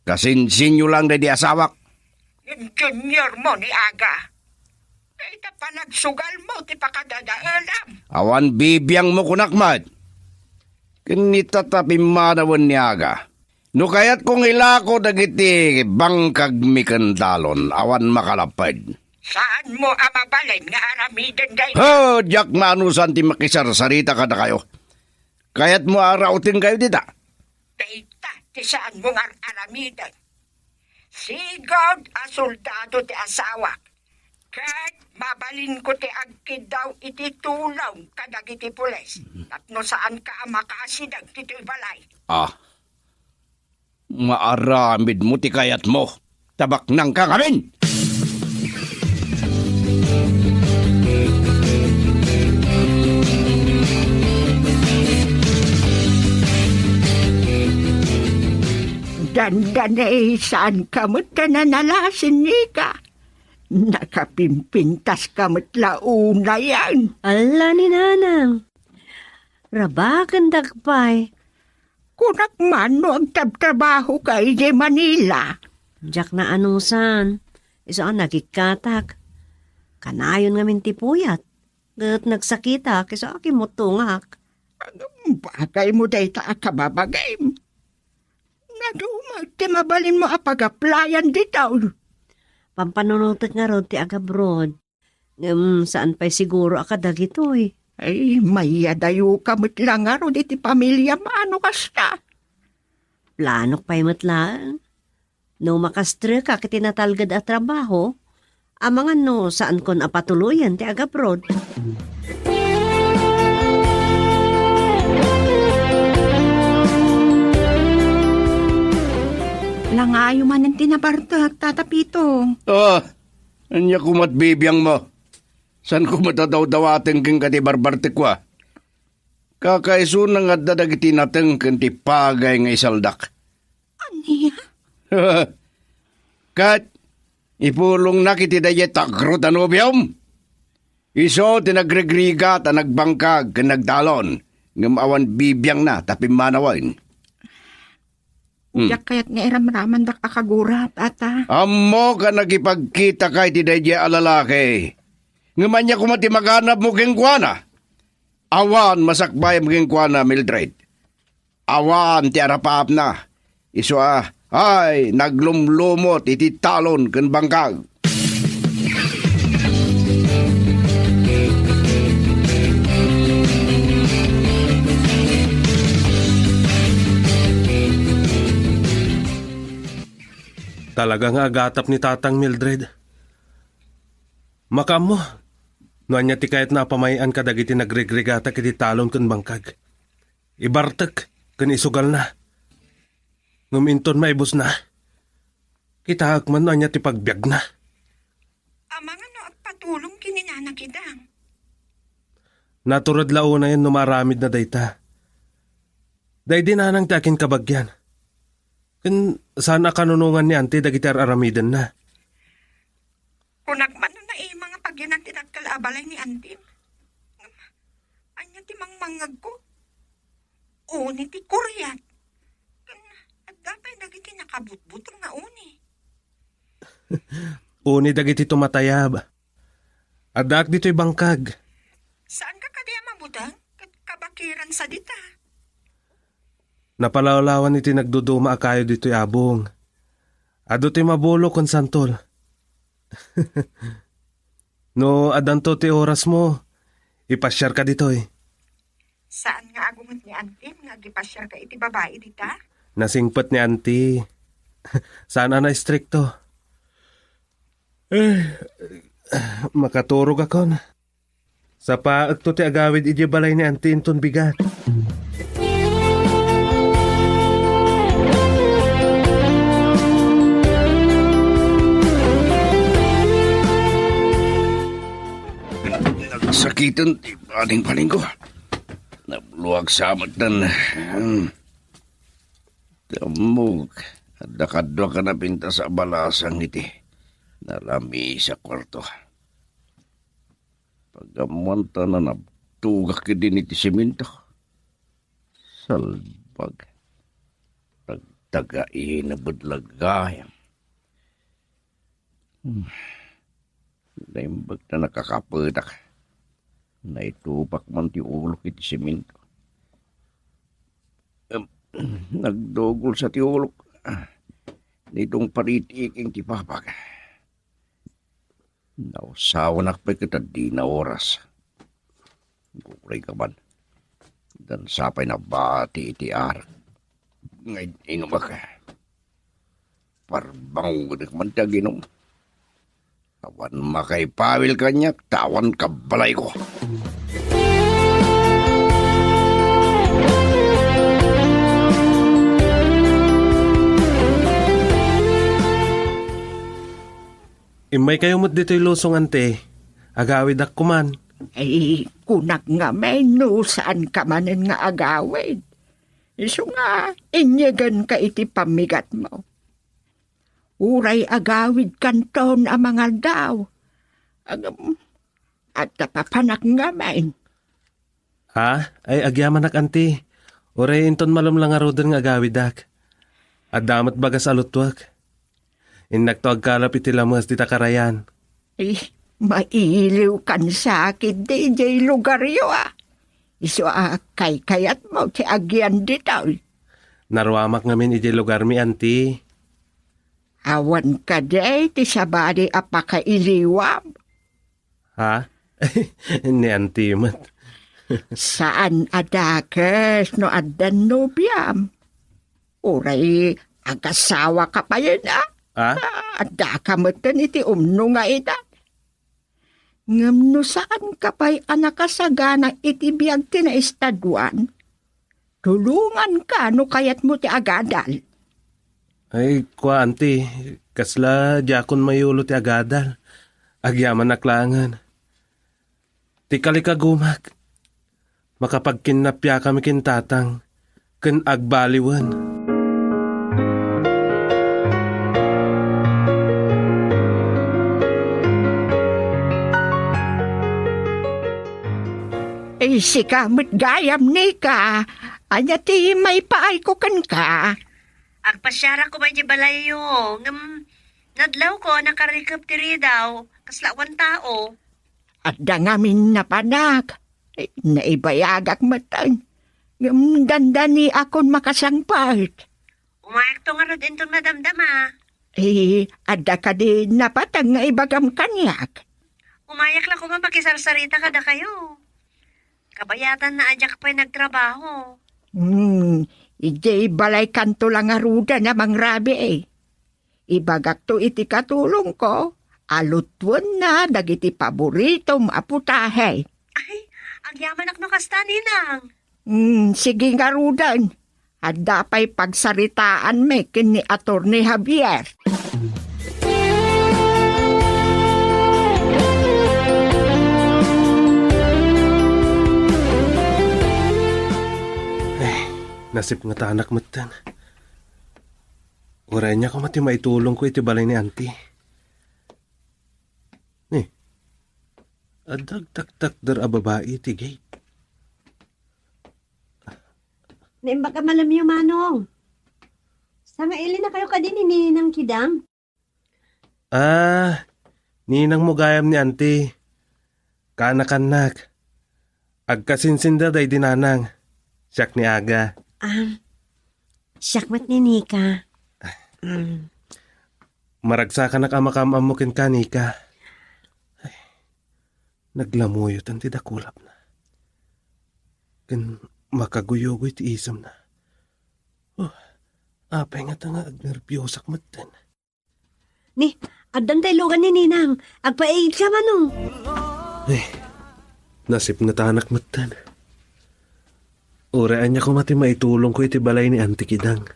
Kasinsinyo lang daydi asawak. Engineer mo ni Aga. Dayta panagsugalmo ti pakadadaelam. Awan bibiangmo kunak met. Ken ni tata pimmanawen ni Aga. No kayatko nga ilako dagiti bangkagmi ken talon, awan makalapped. Saanmo a mabalin nga aramiden dayta? Ho, diak maanusan ti makisarsarita kadakayo. Kayatmo a rautengkayo dita? Dayta ti saanmo nga ar-aramiden. Sigud a soldado ti asawak. Ket mabalinko ti agkiddaw iti tulong kadagiti pulis tapno saanka a makaasideg ditoy balay. Ah, maaramidmo ti kayatmo. Tabaknangka ngamin! Dandani, saanka met a nanalasin, Nika. Nakapimpintaska met la unayen. Ala ni Nanang. Rabakendak pay. Kunak man no agtrabtrabahoka idiay Manila. Diak naanusan. Isu a nagikkatak. Kanayon ngamin ti puyat. Ket nagsakitak, isu a kimmuttongak. Ngem bagaymo dayta a kababagim. Naduma ti mabalinmo a pag-applyan ditoy. Pampanunotek ngarud ti agabroad. Ngem saan pay siguro a kadagitoy. Ay, mayadayoka met la ngarud iti pamiliam a no kasta. Planok pay met laeng. No makastrekak iti natalged a trabaho, amangan no saankon a patuloyen ti agabroad. Langayo manen ti nabartek, Tata Pito. Ah, ania koma ti bibiangmo? Saanko met a dawdawaten kenka ti barbartekko, a? Kakaisuna nga adda dagiti nateng ken ti pagay nga isaldak. Ania? Ket ipulongnak iti daydiay tagro ta nobiom. Isu ti nagrigrigat a nagbangkag ken nagtalon, ngem awan bibiangna ta pimmanawen. Hmm. Diak kayat nga iramramandak a kagura, Tata. Ammok a nakipagkitaka iti daydiay a lalaki. Ngem ania koma ti maganabmo kenkuana? Awan masakbayam kenkuana, Mildred. Awan ti arapaapna. Isu a, ay, naglumlumot iti talon ken bangkag. Talaga nga agatap ni Tatang, Mildred. Makaammo, no ania ti kayatna a pamay-an kadagiti nagrigrigata iti talon ken bangkag. Ibartek ken isugalna. Ngem inton maibusna, kitaek man no ania ti pagbiagna. Amangan no agpatulong ken ni Nana Kidang. Natured la unayen no maaramidna dayta. Daydi nanang ti akinkabagian. Ken saan a kanunongan ni Auntie dagiti ar-aramidenna. Kunak man no naima nga pagyanan ti dakkel a balay ni Auntie. Ania ti mangmangngegko? Uni ti kuriat. Ken adda pay dagiti nakabutbuteng nga uni. Uni dagiti tumatayab. Addaak ditoy bangkag. Saan ka kadi a mabuteng? Ket kabakiran sa dita. Napalawlawan iti nagduduma a kayo ditoy abong. Adu ti mabulo ken santol. No addanto ti orasmo, ipasiarka ditoy. Saan nga agunget ni Auntie nga agipasiarka iti babai dita? Nasingpet ni Auntie. Saan a naistrikto. Eh, makaturogakon. Sapaekto ti agawid idiay balay ni Auntie inton bigat. Nagsakiten ti bading-badingko. Nabluag sa ametten. Hmm. Tammog, adda kadua ka napintas a balasang iti nalamiis a kuarto. Pag-ammoanta, nabtogak idin iti semento. Salbag. Tagtagaineb met la gayam. Hmm. Naimbag ta nakakapetak. Naitupak man ti ulok iti semento. Em, nagdugol sa ti ulok. Nitong paritiking ti papag. Nausawanak pay ket addi naoras. Guray ka man. Dan sapay nabati iti arak. Ngay inumak. Parbangudek man ti aginum. Awan makaipawil kaniak, ta awan kabalayko. Immay kayo met ditoy lusong, ante. Agawidak kuman. Ay, kunak ngamin no saan ka manen nga agawid. Isu nga, inyegan ka iti pammigatmo. Uray agawid kanton a mangaldaw. Agam, adda papanak ngamin. Ha? Ay, agyamanak, anti. Uray inton malem la ngaruden nga agawidak. Adda met bagas a lutwek. Innakto agkalap iti lames dita karayan. Eh, mailiw kan sakit di idiay lugaryo, a. Isu a kaykayatmo ti agian ditoy. Naruamak ngamin idiay lugarmi, anti. Awan kadi ti sabali a pakailiwam? Ha? Ni anti met. Saan a dakes no addan nobiam. Uray agasawa ka payen, a? Ha? Ah, adda ka metten iti umno nga edad. Ngem no saan ka pay a nakasagana iti biag ti naestaduan, tulongan ka no kayatmo ti agadal. Ay, kua, anti, kasla diakon mayulo ti agadal. Agyamanak laengen. Ti kalikagumak, makapagkinnappiakami ken tatang, ken agbaliwen. Ay, sika met gayam, Nika. Ania ti maipaayko kenka? Agpasiarak koma idiay balayyo, ngem nadlawko a nakarikep ti ridaw, kasla awan tao. Adda ngamin napanak. Eh, naibayagak metten. Ngem dandaniakon makasangpet. Umayakto ngarud inton madamdama. Eh, adda kadi napateg nga ibagam kaniak? Umayak la koma makisarsarita kadakayo. Kabayatanna a diak pay nagtrabaho. Hmm, idiay balaykanto la ngaruden a mangrabii. Ibagakto iti katulongko a lutuenna dagiti paboritom a putahe. Ay, agyamanak no kasta, Ninang. Hmm, sige ngaruden. Adda pay pagsaritaanmi ken ni Attorney Javier. Ay, nasipngetanak metten. Uray ania koma ti maitulongko iti balay ni Auntie. Ni, adda agtaktakder a babai iti gate. Naimbag a malamyo, Manong. Sangailinakayo kadi ni Ninang Kidang? Ah, ninangmo gayam ni Auntie. Kaanakannak. Agkasinsinda daydi nanang. Siak ni Aga. Ah, siak met ni Nika. Mm. Maragsakanak a makaam-ammo kenka, Nika. Ay, naglamuyotan ti dakulapna. Ken makaguyogoy ti isemna. Oh, apay ngata nga agnerbiosak metten. Ni, addan tay lugan ni Ninang. Agpaigidka, Manong. Eh, nasipngetanak metten. Uray ania koma ti maitulongko iti balay ni Auntie Kidang.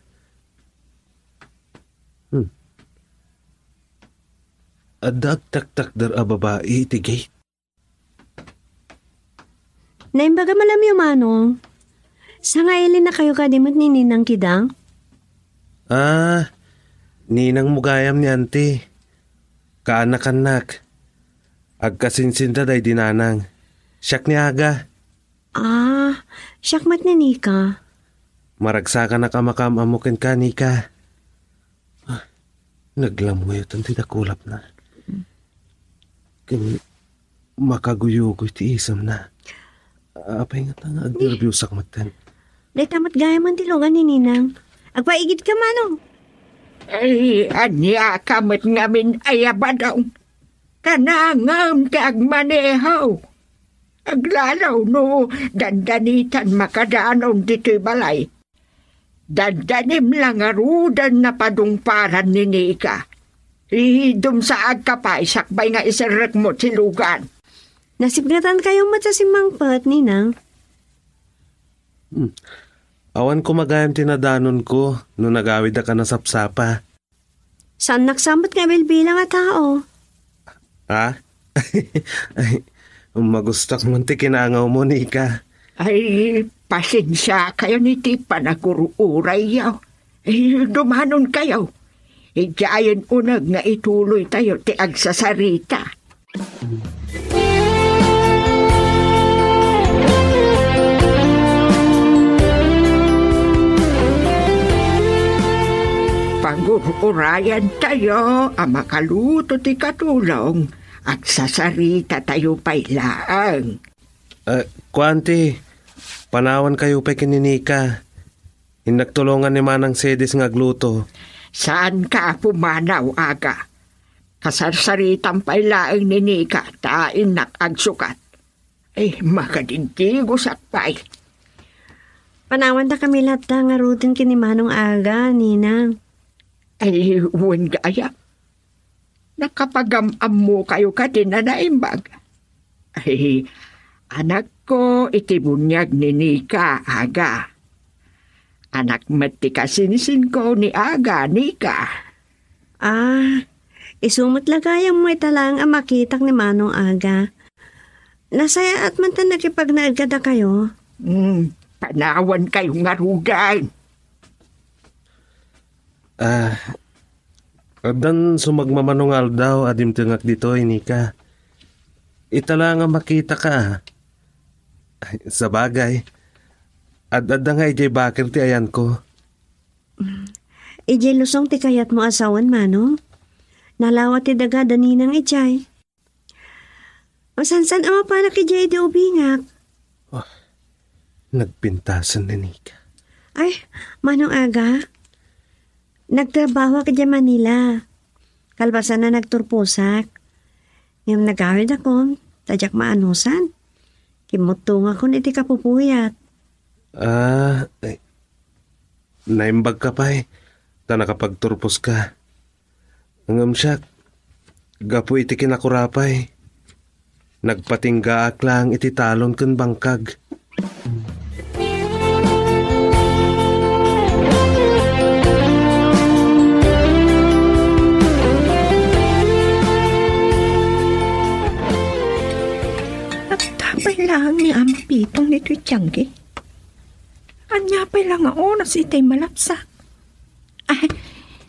Hmm. Adda agtaktakder a babai iti gate. Naimbag a malamyo, Manong. Sangailinakayo kadi met ni Ninang Kidang? Ah, ninangmo gayam ni Auntie. Kaanakannak. Agkasinsinda daydi nanang. Siak ni Aga. Ah, siak met ni Nika. Maragsakanak a makaam-ammo kenka, Nika. Ah, naglamuyotan ti dakulapna. Ken makaguyogoy ti isemna. Apay ngata nga agnerbiosak metten. Dayta met gayam ti lugan ni Ninang. Agpaigidka, Manong. Ay, ania ka met ngamin, ay, a Badong? Kanangem ti agmaneho. Aglalaw no dandanitan makadanon ditoy balay. Dandanim la ngaruden napadungparan ni Nika. Idumsaagka pay sakbay nga iserrekmo ti lugan. Nasipngetankayo met a simmangpet, Ninang. Hmm. Awan koma gayam ti nadanonko no nagawidak a nasapsapa. Saannak sa met nga bilbilang a tao. Ha? Ay, magustak man ti kinangawmo, Nika. Ay, pasensiakayon iti panagur-urayyo. Ay, dumanonkayo. Idiayen uneg nga ituloytayo ti agsasarita. Pagur-urayantayo a makaluto ti katulong, agsasaritatayo pay laeng. Eh, kuanti, panawankayo pay ken ni Nika. Innak tulongan ni Manang Cedes nga agluto. Saanka a pumanaw, Aga. Kasarsaritam pay laeng ni Nika ta innak agsukat. Ay, makadindigosak pay. Panawantakami latta ngaruden ken ni Manong Aga, Ninang. Ay, wen gayam. Nakapagam-ammokayo kadi a naimbag? Ay, anakko iti buniag ni Nika, Aga. Anak met ti kasinsinko ni Aga, Nika. Ah, isu met la gayam nga ita laeng a makitak ni Manong Aga. Nasayaat man ta nakipagnaed kadakayo. Hmm, panawankayo ngaruden. Ah, addan sumagmamano nga aldaw a dimtengak ditoy, Nika. Ita la nga makitaka. Ay, sabagay, ad-adda nga idiay bakir ti ayanko. Idiay Luzon ti kayatmo a sawen, Manong? Nalawa ti daga da Ninang idiay. Masansan a mapanak idiay idi ubingak. Oh, nagpintasen ni Nika. Ay, Manong Aga, nagtrabahoak idiay Manila. Kalpasan a nagturposak. Ngem nagawidakon, ta diak maanusan. Kimmuttongakon iti kapupuyat. Ah, eh, naimbagka pay, ta nakapagturposka. Ngem siak, gapu iti kinakurapay, nagpatinggaak laeng iti talon ken bangkag. Adda pay laeng ni Ama Pitong ditoy tianggi. Ania pay la nga oras itay malapsak? Ay,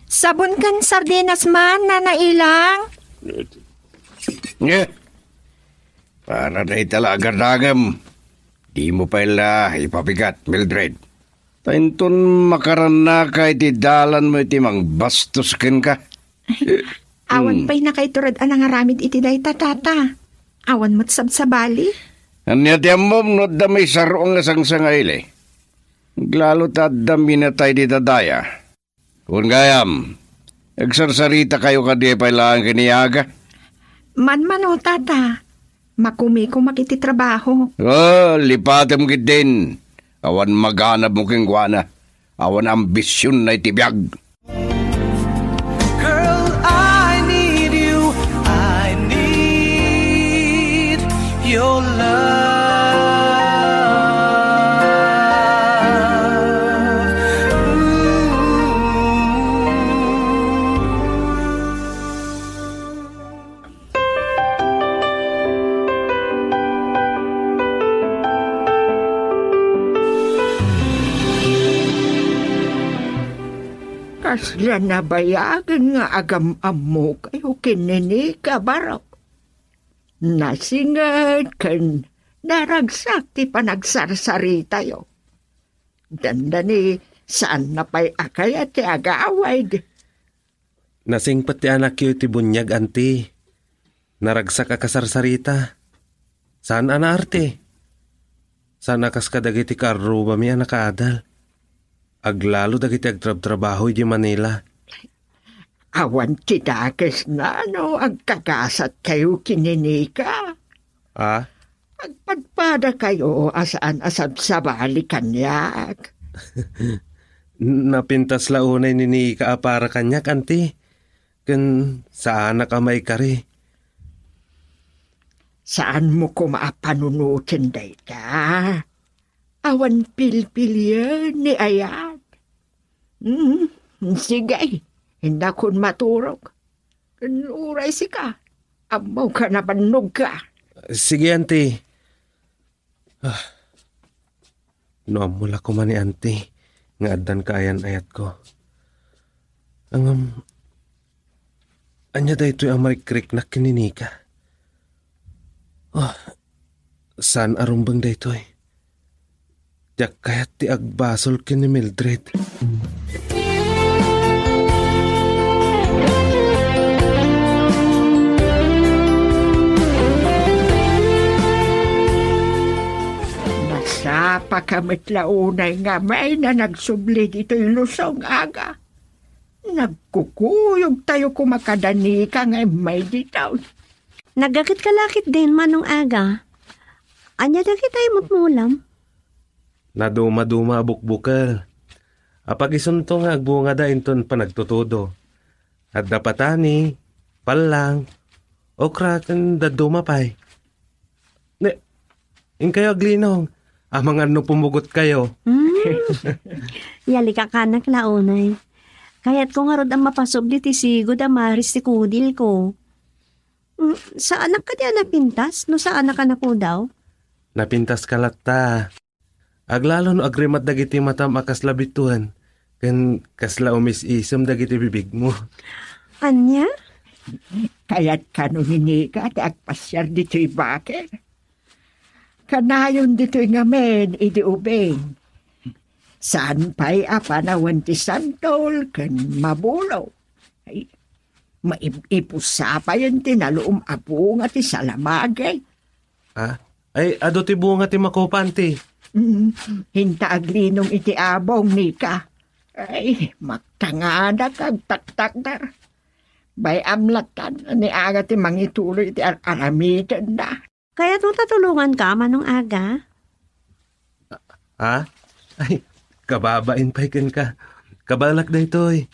sabon ken sardinas man, Nana Ilang? Eh, para dayta la a gardagem. Dimo pay la ipabigat, Mildred. Ta inton makarannaka iti dalanmo iti mangbastos kenka. Awan Hmm. pay nakaiturod a nangaramid iti dayta, Tata. Awan met sabsabali. Ania ti ammom no adda maisar-ong a sangsangaili? Aglalo ta adda minatay dita daya. Wen gayam, agsarsaritakayo kadi pay laeng ken ni Aga? Manmano, Tata. Makumikumak iti trabaho. Ah, lipatem ketdin. Awan maganabmo kenkuana. Awan ambisionna iti biag. Girl, I need you. I need your love. Ooh. Kasla nabayagen nga agam-ammokayo ken ni Nika, Barok. Nasinget ken naragsak ti panagsarsaritayo. Dandani, saanna pay a kayat ti agawid. Nasingpet ti anakyo iti buniag, anti. Naragsak a kasarsarita. Saan a naarte. Saan a kas kadagiti kaarrubami a nakaadal. Aglalo dagiti agtrabtrabaho idi Manila. Awan ti dakesna no agkagasatkayo ken ni Nika. Ah? Agpadpadakayo a saan a sabsabali kaniak. Napintas la unay ni Nika a para kaniak, anti. Ken saanak a maikari. Saanmo koma a panunoten dayta. Awan pilpilien ni ayat. Hmm, sige, indakon maturog. Ken uray sika, ammok a nabannogka. Sige, anti. Ah, no ammo la koma ni anti nga addan kaayan-ayatko. Ngem, ania daytoy a marikriknak ken ni Nika? Ah, saan a rumbeng daytoy. Diak kayat ti agbasol ken ni Mildred. Nasapaka met la unay nga amin a nagsubli ditoy lusong, Aga. Nagkukuyogtayo koma kada Nika nga immay ditoy. Naggaketka la ketdin, Manong Aga. Ania dagiti imutmulam? Nadumaduma a bukbukel. Apagisunto nga agbungada inton panagtutudo. Adda patani, pallang, okra, ken dadduma pay. Ne, inkayo aglinong. Amangan no pumugotkayo. Hmm. Yalikakanak la unay. Kayatko ngarud a mapasubli ti sigud a maris ti kudilko. Mm, saanak kadi a napintas no saanak a nakudaw? Napintaska latta. Aglalo no agrimat dagiti matam a kasla bituen, ken kasla umis-isem dagiti bibigmo. Ania? Kayat kano ni Nika ti agpasiar ditoy baker? Kanayon ditoy ngamin idi ubing. Saan pay a panawen ti santol ken mabulo. Ay, maib-ipusa payen ti naluom a bunga ti salamagi. Ah? Ay, adu ti bunga ti makupa, anti. Mm, inta aglinong iti abong, Nika. Ay, maktanganak agtaktakder. Bay-am lattan ni Aga ti mangituloy iti ar-aramidenda. Kayatmo ta tulonganka, Manong Aga? Ha? Ay, kababain pay kenka. Kabaelak daytoy.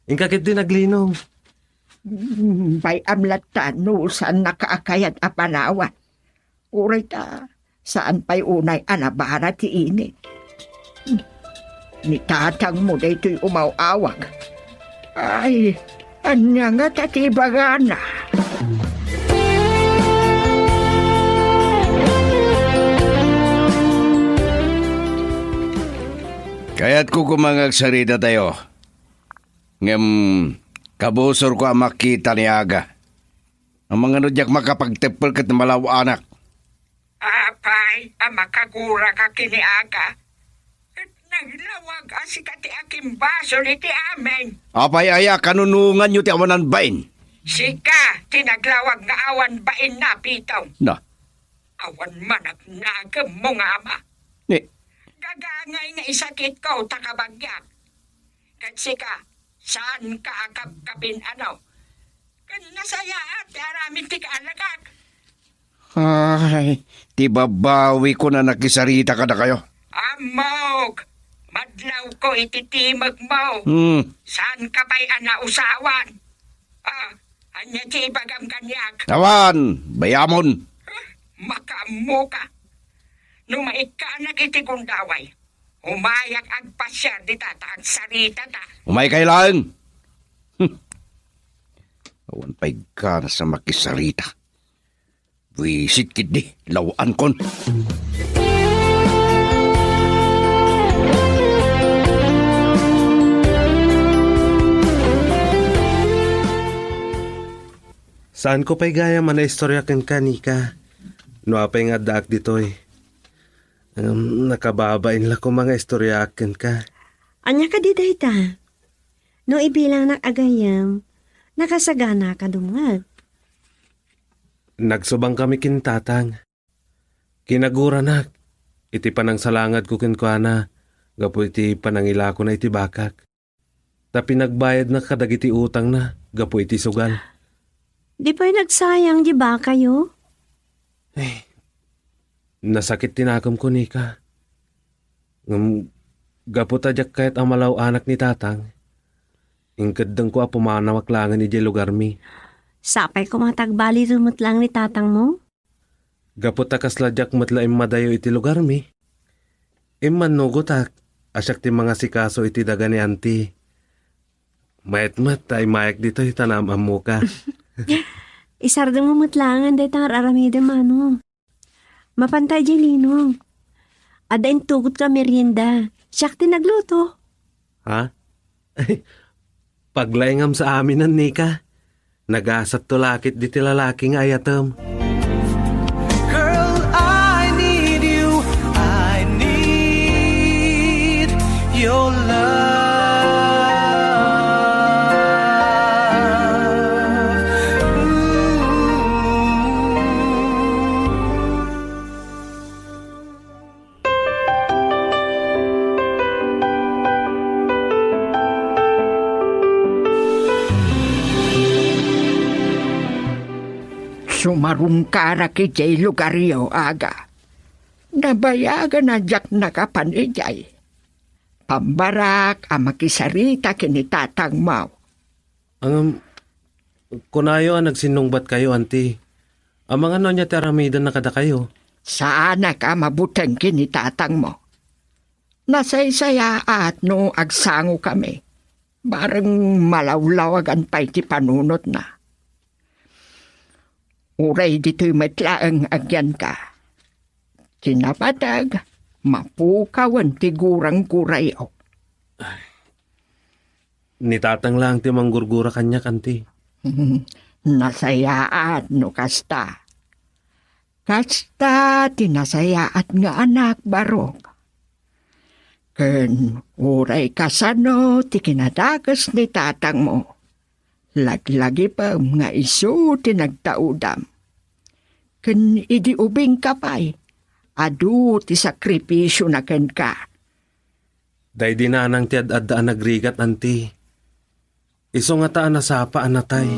Inka ketdin aglinong. Bay-am latta no saan nakaakayat a panawan. Uray ta, saan pay unay a nabara ti init. Ni tatangmo daytoy umaw-awag. Ay, ania ngata ti ibagana? Kayatko koma nga agsaritatayo. Ngem, kabusorko a makita ni Aga. Amangan no diak makapagteppel ket malaw-anak. Apay a makaguraka ken ni Aga? Ket naglawag a sika ti akimbasol iti amin. Apay aya kanunonganyo ti awanan bain? Sika ti naglawag nga awan bain na, Pitong. Na. Awan man a nagem mo nga ama. Ni? Gagangay nga isakitko ta kabagiak. Ket sika, saanka a kabkabin, ano? Ken nasayaat ti aramid ti kaalagak. Ay, ti babawiko a nakisarita kadakayo. Ammok! Madlawko iti timekmo. Hmm. Saanka pay a nausawan? Ah, ania ti ibagam kaniak? Awan, bay-amon. Makaammoka. No maikkanak iti gundaway, umayak agpasiar dita ta agsaritata. Umaykayo laeng. Hmm. Awan pay ganas a makisarita. Buisit ketdi, law-ankon. Saanko pay gayam a naistorya kenka, Nika. No apay nga addaak ditoy. Ngem nakababain la koma nga istoryaak kenka. Ania kadi dayta? No ibilangnak a gayyem, nakasaganaka dumngeg. Nagsubangkami ken tatang. Kinaguranak iti panangsalangadko kenkuana gapu iti panangilakona iti bakak. Ta pinagbayadna kadagiti utangna gapu iti sugal. Di pay nagsayang di bakayo? Eh, nasakit ti nakemko, Nika. Ngem gapu ta diak kayat a malaw-anak ni tatang, inkeddengko a pumanawak laengen idiay lugarmi. Sapay koma ta agbalin met laeng ni tatangmo? Gapu ta kasla diak met la immadayo iti lugarmi, immannugotak a siak ti mangasikaso iti daga ni Auntie. Mayat met ta immayak ditoy ta naam-ammoka. Isardengmo met laengen dayta nga ar-aramidem, mano. Mapanta idiay, Ninong. Adda intugotka a merienda. Siak ti nagluto. Ha? Paglaingam sa aminen, Nika. Nagasatto la ketdi ti lalaki nga ayatem. Girl, I need you. I need your love. Ooh. Sumarungkarak idiay lugaryo, Aga. Nabayagan a diak nakapan idiay. Pambarak a makisarita ken ni tatangmo. Ngem, kunayo a nagsinnungbatkayo, Auntie. Amangan no ania ti aramidenna kadakayo? Saanak a mabuteng ken ni tatangmo. Nasaysayaat no agsangokami. Bareng malawlawagan pay ti panunotna. Uray ditoy met laeng agyanka. Ti napateg, mapukawen ti gurang-gurayo. Ni tatang laeng ti manggurgura kaniak, Auntie. Nasayaat no kasta. Kasta ti nasayaat nga anak, barok. Ken uray kasano ti kinadakes ni tatangmo, laglagipem nga isu ti nagtaudam. Ken idi ubingka pay, adu ti sakripisiona kenka. Daydi nanang ti ad-adda a nagrigat, Auntie. Isu ngata a nasapa a natay.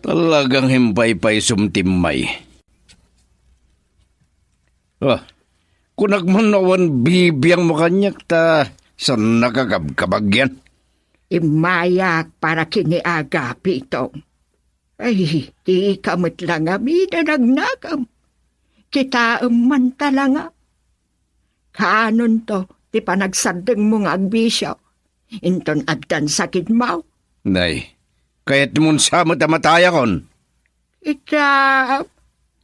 Talagang himpaypaysom ti immay. Ah, kunak man no awan bibiangmo kaniak ta saan nakakabkabagyan. Immayak para ken ni Aga, Pitong. Ay, dika met la ngaruden agnakem. Kitaem man ta la nga. Kaanonto ti panagsardengmo nga agbisio? Inton addan sakitmo? Nay, kayatmon sa met a matayakon? Ita,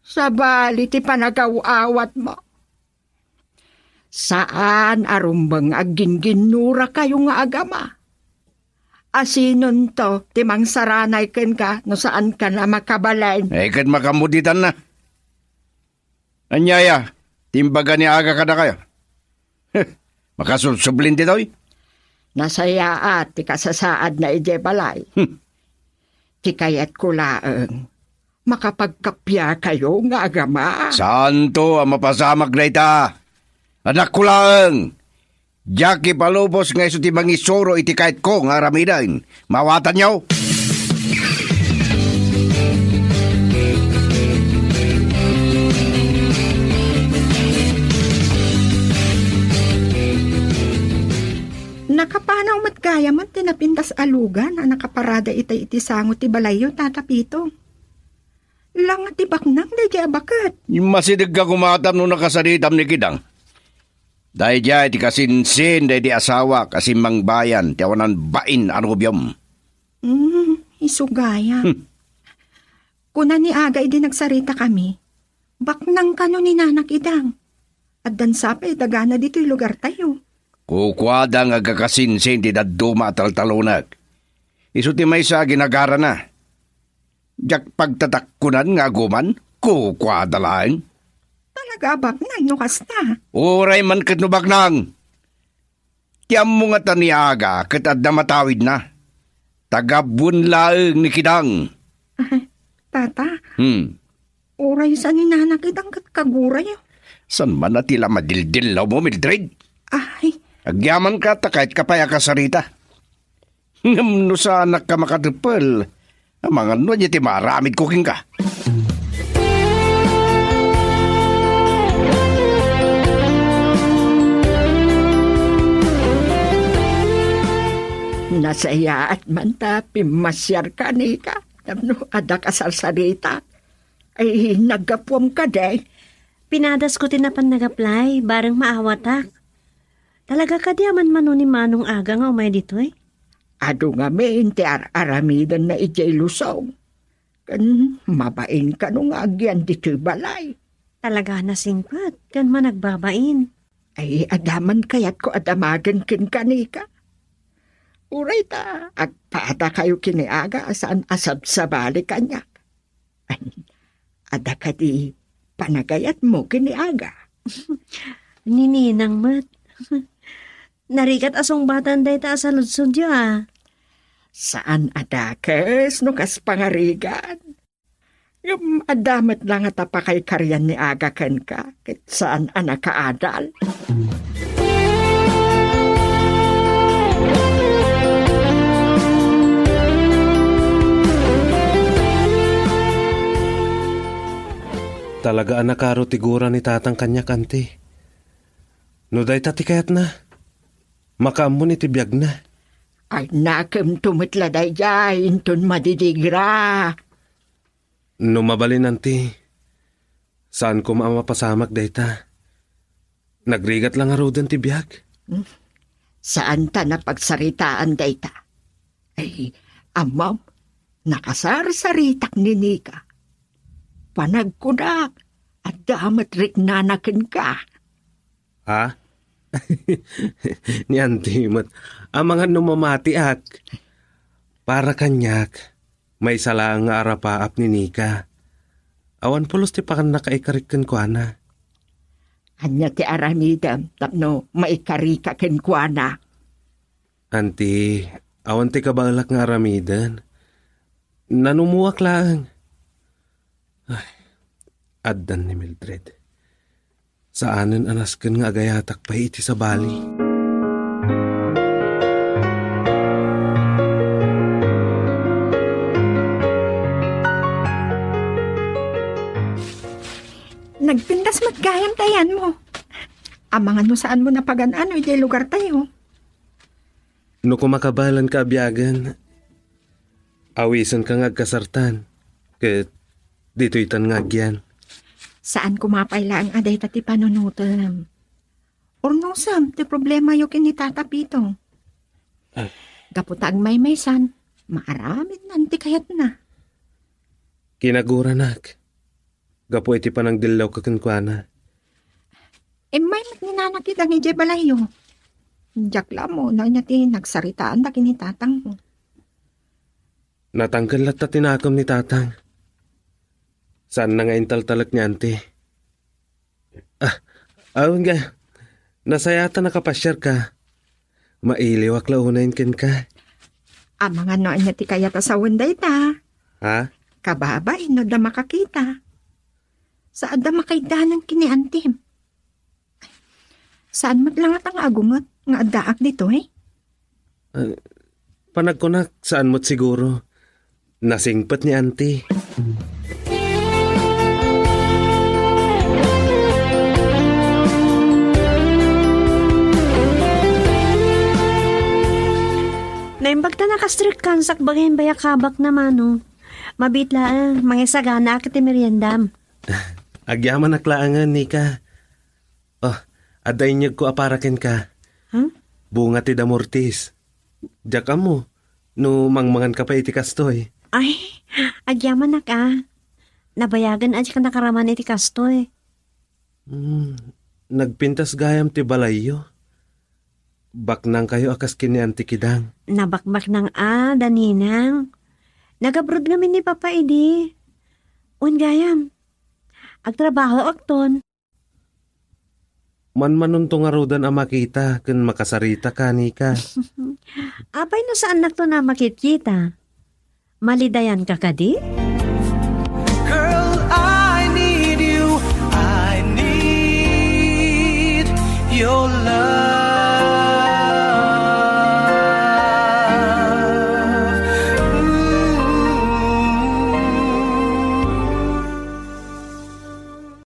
sabali ti panagaw-awatmo. Saan a rumbeng a aggingginnurakayo nga agama. Asinonto ti mangsaranay kenka no saankan a makabalin? Ay, ket makamuditanna. Ania aya ti imbaga ni Aga kadakayo? Heh, makasubsublin ditoy? Nasayaat ti kasasaadna idiay balay. Hmm. Ti kayatko laeng, makapagkappiakayo nga agama. Saanto a mapasamak dayta? Adakko laeng. Diak ipalubos nga isu ti mangisuro iti kayatko nga aramiden. Maawatanyo? Nakapanaw met gayamen ti napintas a lugan a nakaparada itay iti sango ti balayyo, Tata Pito. Langa ti baknang daydiay a baket. Masidegka koma tapno nakasaritam ni Kidang. Daydiay ti kasinsin daydi asawak a simmangbayan ti awanan bain a nobiom. Hmm, isu gayam. Hmm. Kuna ni Aga idi nagsaritakami, baknang kano ni Nana Kidang. Addan sa pay dagana ditoy lugartayo. Kukuada nga agkakasinsin ti dadduma a taltalonek. Isu ti maysa a ginagarana. Diak pagtatakkunan nga aguman, kukuada laeng. Talaga a baknang no kasta? Uray man ket no baknang. Ti ammo ngata ni Aga ket adda matawidna. Taga-Buenlaeng ni Kidang. Tata, Hmm. uray sa ni Nana Kidang ket kagurayo. Saan man a ti la madildillawmo, Mildred? Ay. Agyamanka ta kayatka pay a kasarita. Ngem no saanakka makateppel, amangan no ania ti maaramidko kenka. Nasayaat man ta pimmasiarka, Nika, tapno adda kasarsarita. Ay, naggapuam kadi. Pinadasko ti napan nagaplay, bareng maawatak. Talaga kadi a manmano ni Manong Aga nga umay ditoy? Adu ngamin ti ar-aramidenna idiay Luzon. Ken mabain kano nga agyan ditoy balay. Talaga a nasingpet ken managbabain. Ay, adda man kayatko a damagen kenka, Nika. Uray ta agpadakayo ken ni Aga a saan a sabsabali kaniak. Adda kadi panagayatmo ken ni Aga? Ni Ninang met. Narigat a sungbatan dayta a saludsodyo, a. Saan a dakes no kas pangarigan. Ngem adda met la ngata pakaykarian ni Aga kenka, ket saan a nakaadal. Talaga a nakaro ti gura ni Tatang kaniak, Anti. No dayta ti kayatna, makaammon iti biagna. Ay, nakemto met la daydiay inton madidigra. No mabalin, Anti, saan koma a mapasamak dayta. Nagrigat la ngaruden ti biag. Hmm. Saan ta napagsaritaan dayta. Ay, ammom, nakasarsaritak ni Nika. Panagkunak, adda met riknana kenka. Ha? Ni Anti met, amangan no mamatiak. Para kaniak, maysa laeng nga arapaap ni Nika. Awan pulos ti pakannak a ikarik kenkuana. Ania ti aramidem tapno maikarika kenkuana? Anti, awan ti kabaelak nga aramiden. Nanumuak laeng. Ay, addan ni Mildred. Saanen a nasken nga agayatak pay iti sabali. Nagpintas met gayam ti ayanmo. Amangan no saanmo napagan-an idiay lugartayo. No kumakabaelanka a biagen, awisenka nga agkasartan, ket ditoytan nga agyan. Saan koma pay laeng a dayta ti panunotem. Urnosem ti problemayo ken ni Tata Pito. Ah. Gapu ta agmaymaysan, maaramidnan ti kayatna. Kinaguranak, gapu iti panangdillawko kenkuana. Immay met ni Nana Kidang idiay balayyo. Diak la ammo no ania ti nagsaritaanda ken ni tatangmo. Natangken latta ti nakem ni tatang. Saanna nga intaltalek ni Auntie. Ah, awan nga. Nasayaat a nakapasiarka. Mailiwak la unayen kenka. Amangan no ania ti kayat a sawen dayta. Ha? Kababain no adda makakita. Saanda makaiddanan ken ni Auntie. Saan met la ngata nga agunget nga addaak ditoy? Ah, panagkunak, saan met siguro. Nasingpet ni Auntie. Naimbag ta nakastrikkan sakbay imbay a kabakna, Mano. Mabiit laeng, mangisaganaak iti meriendam. Agyamanak laengen, Nika. Oh, adda inyegko a para kenka. Huh? Bunga ti damortis. Diak ammo no mangmanganka pay iti kastoy. Ay, agyamanak a. Nabayagen a diak nakaraman iti kastoy. Hmm, nagpintas gayam ti balayyo. Baknangkayo a kas ken ni Auntie Kidang. Nabakbaknang a, da ninang. Nagabroad ngamin ni Papa idi. Wen gayam, agtrabahoakton. Manmanonto ngaruden a makita ken makasarita, Nika. Apay no saannakton a makitkita? Malidayanka kadi? Girl, I need you. I need your love.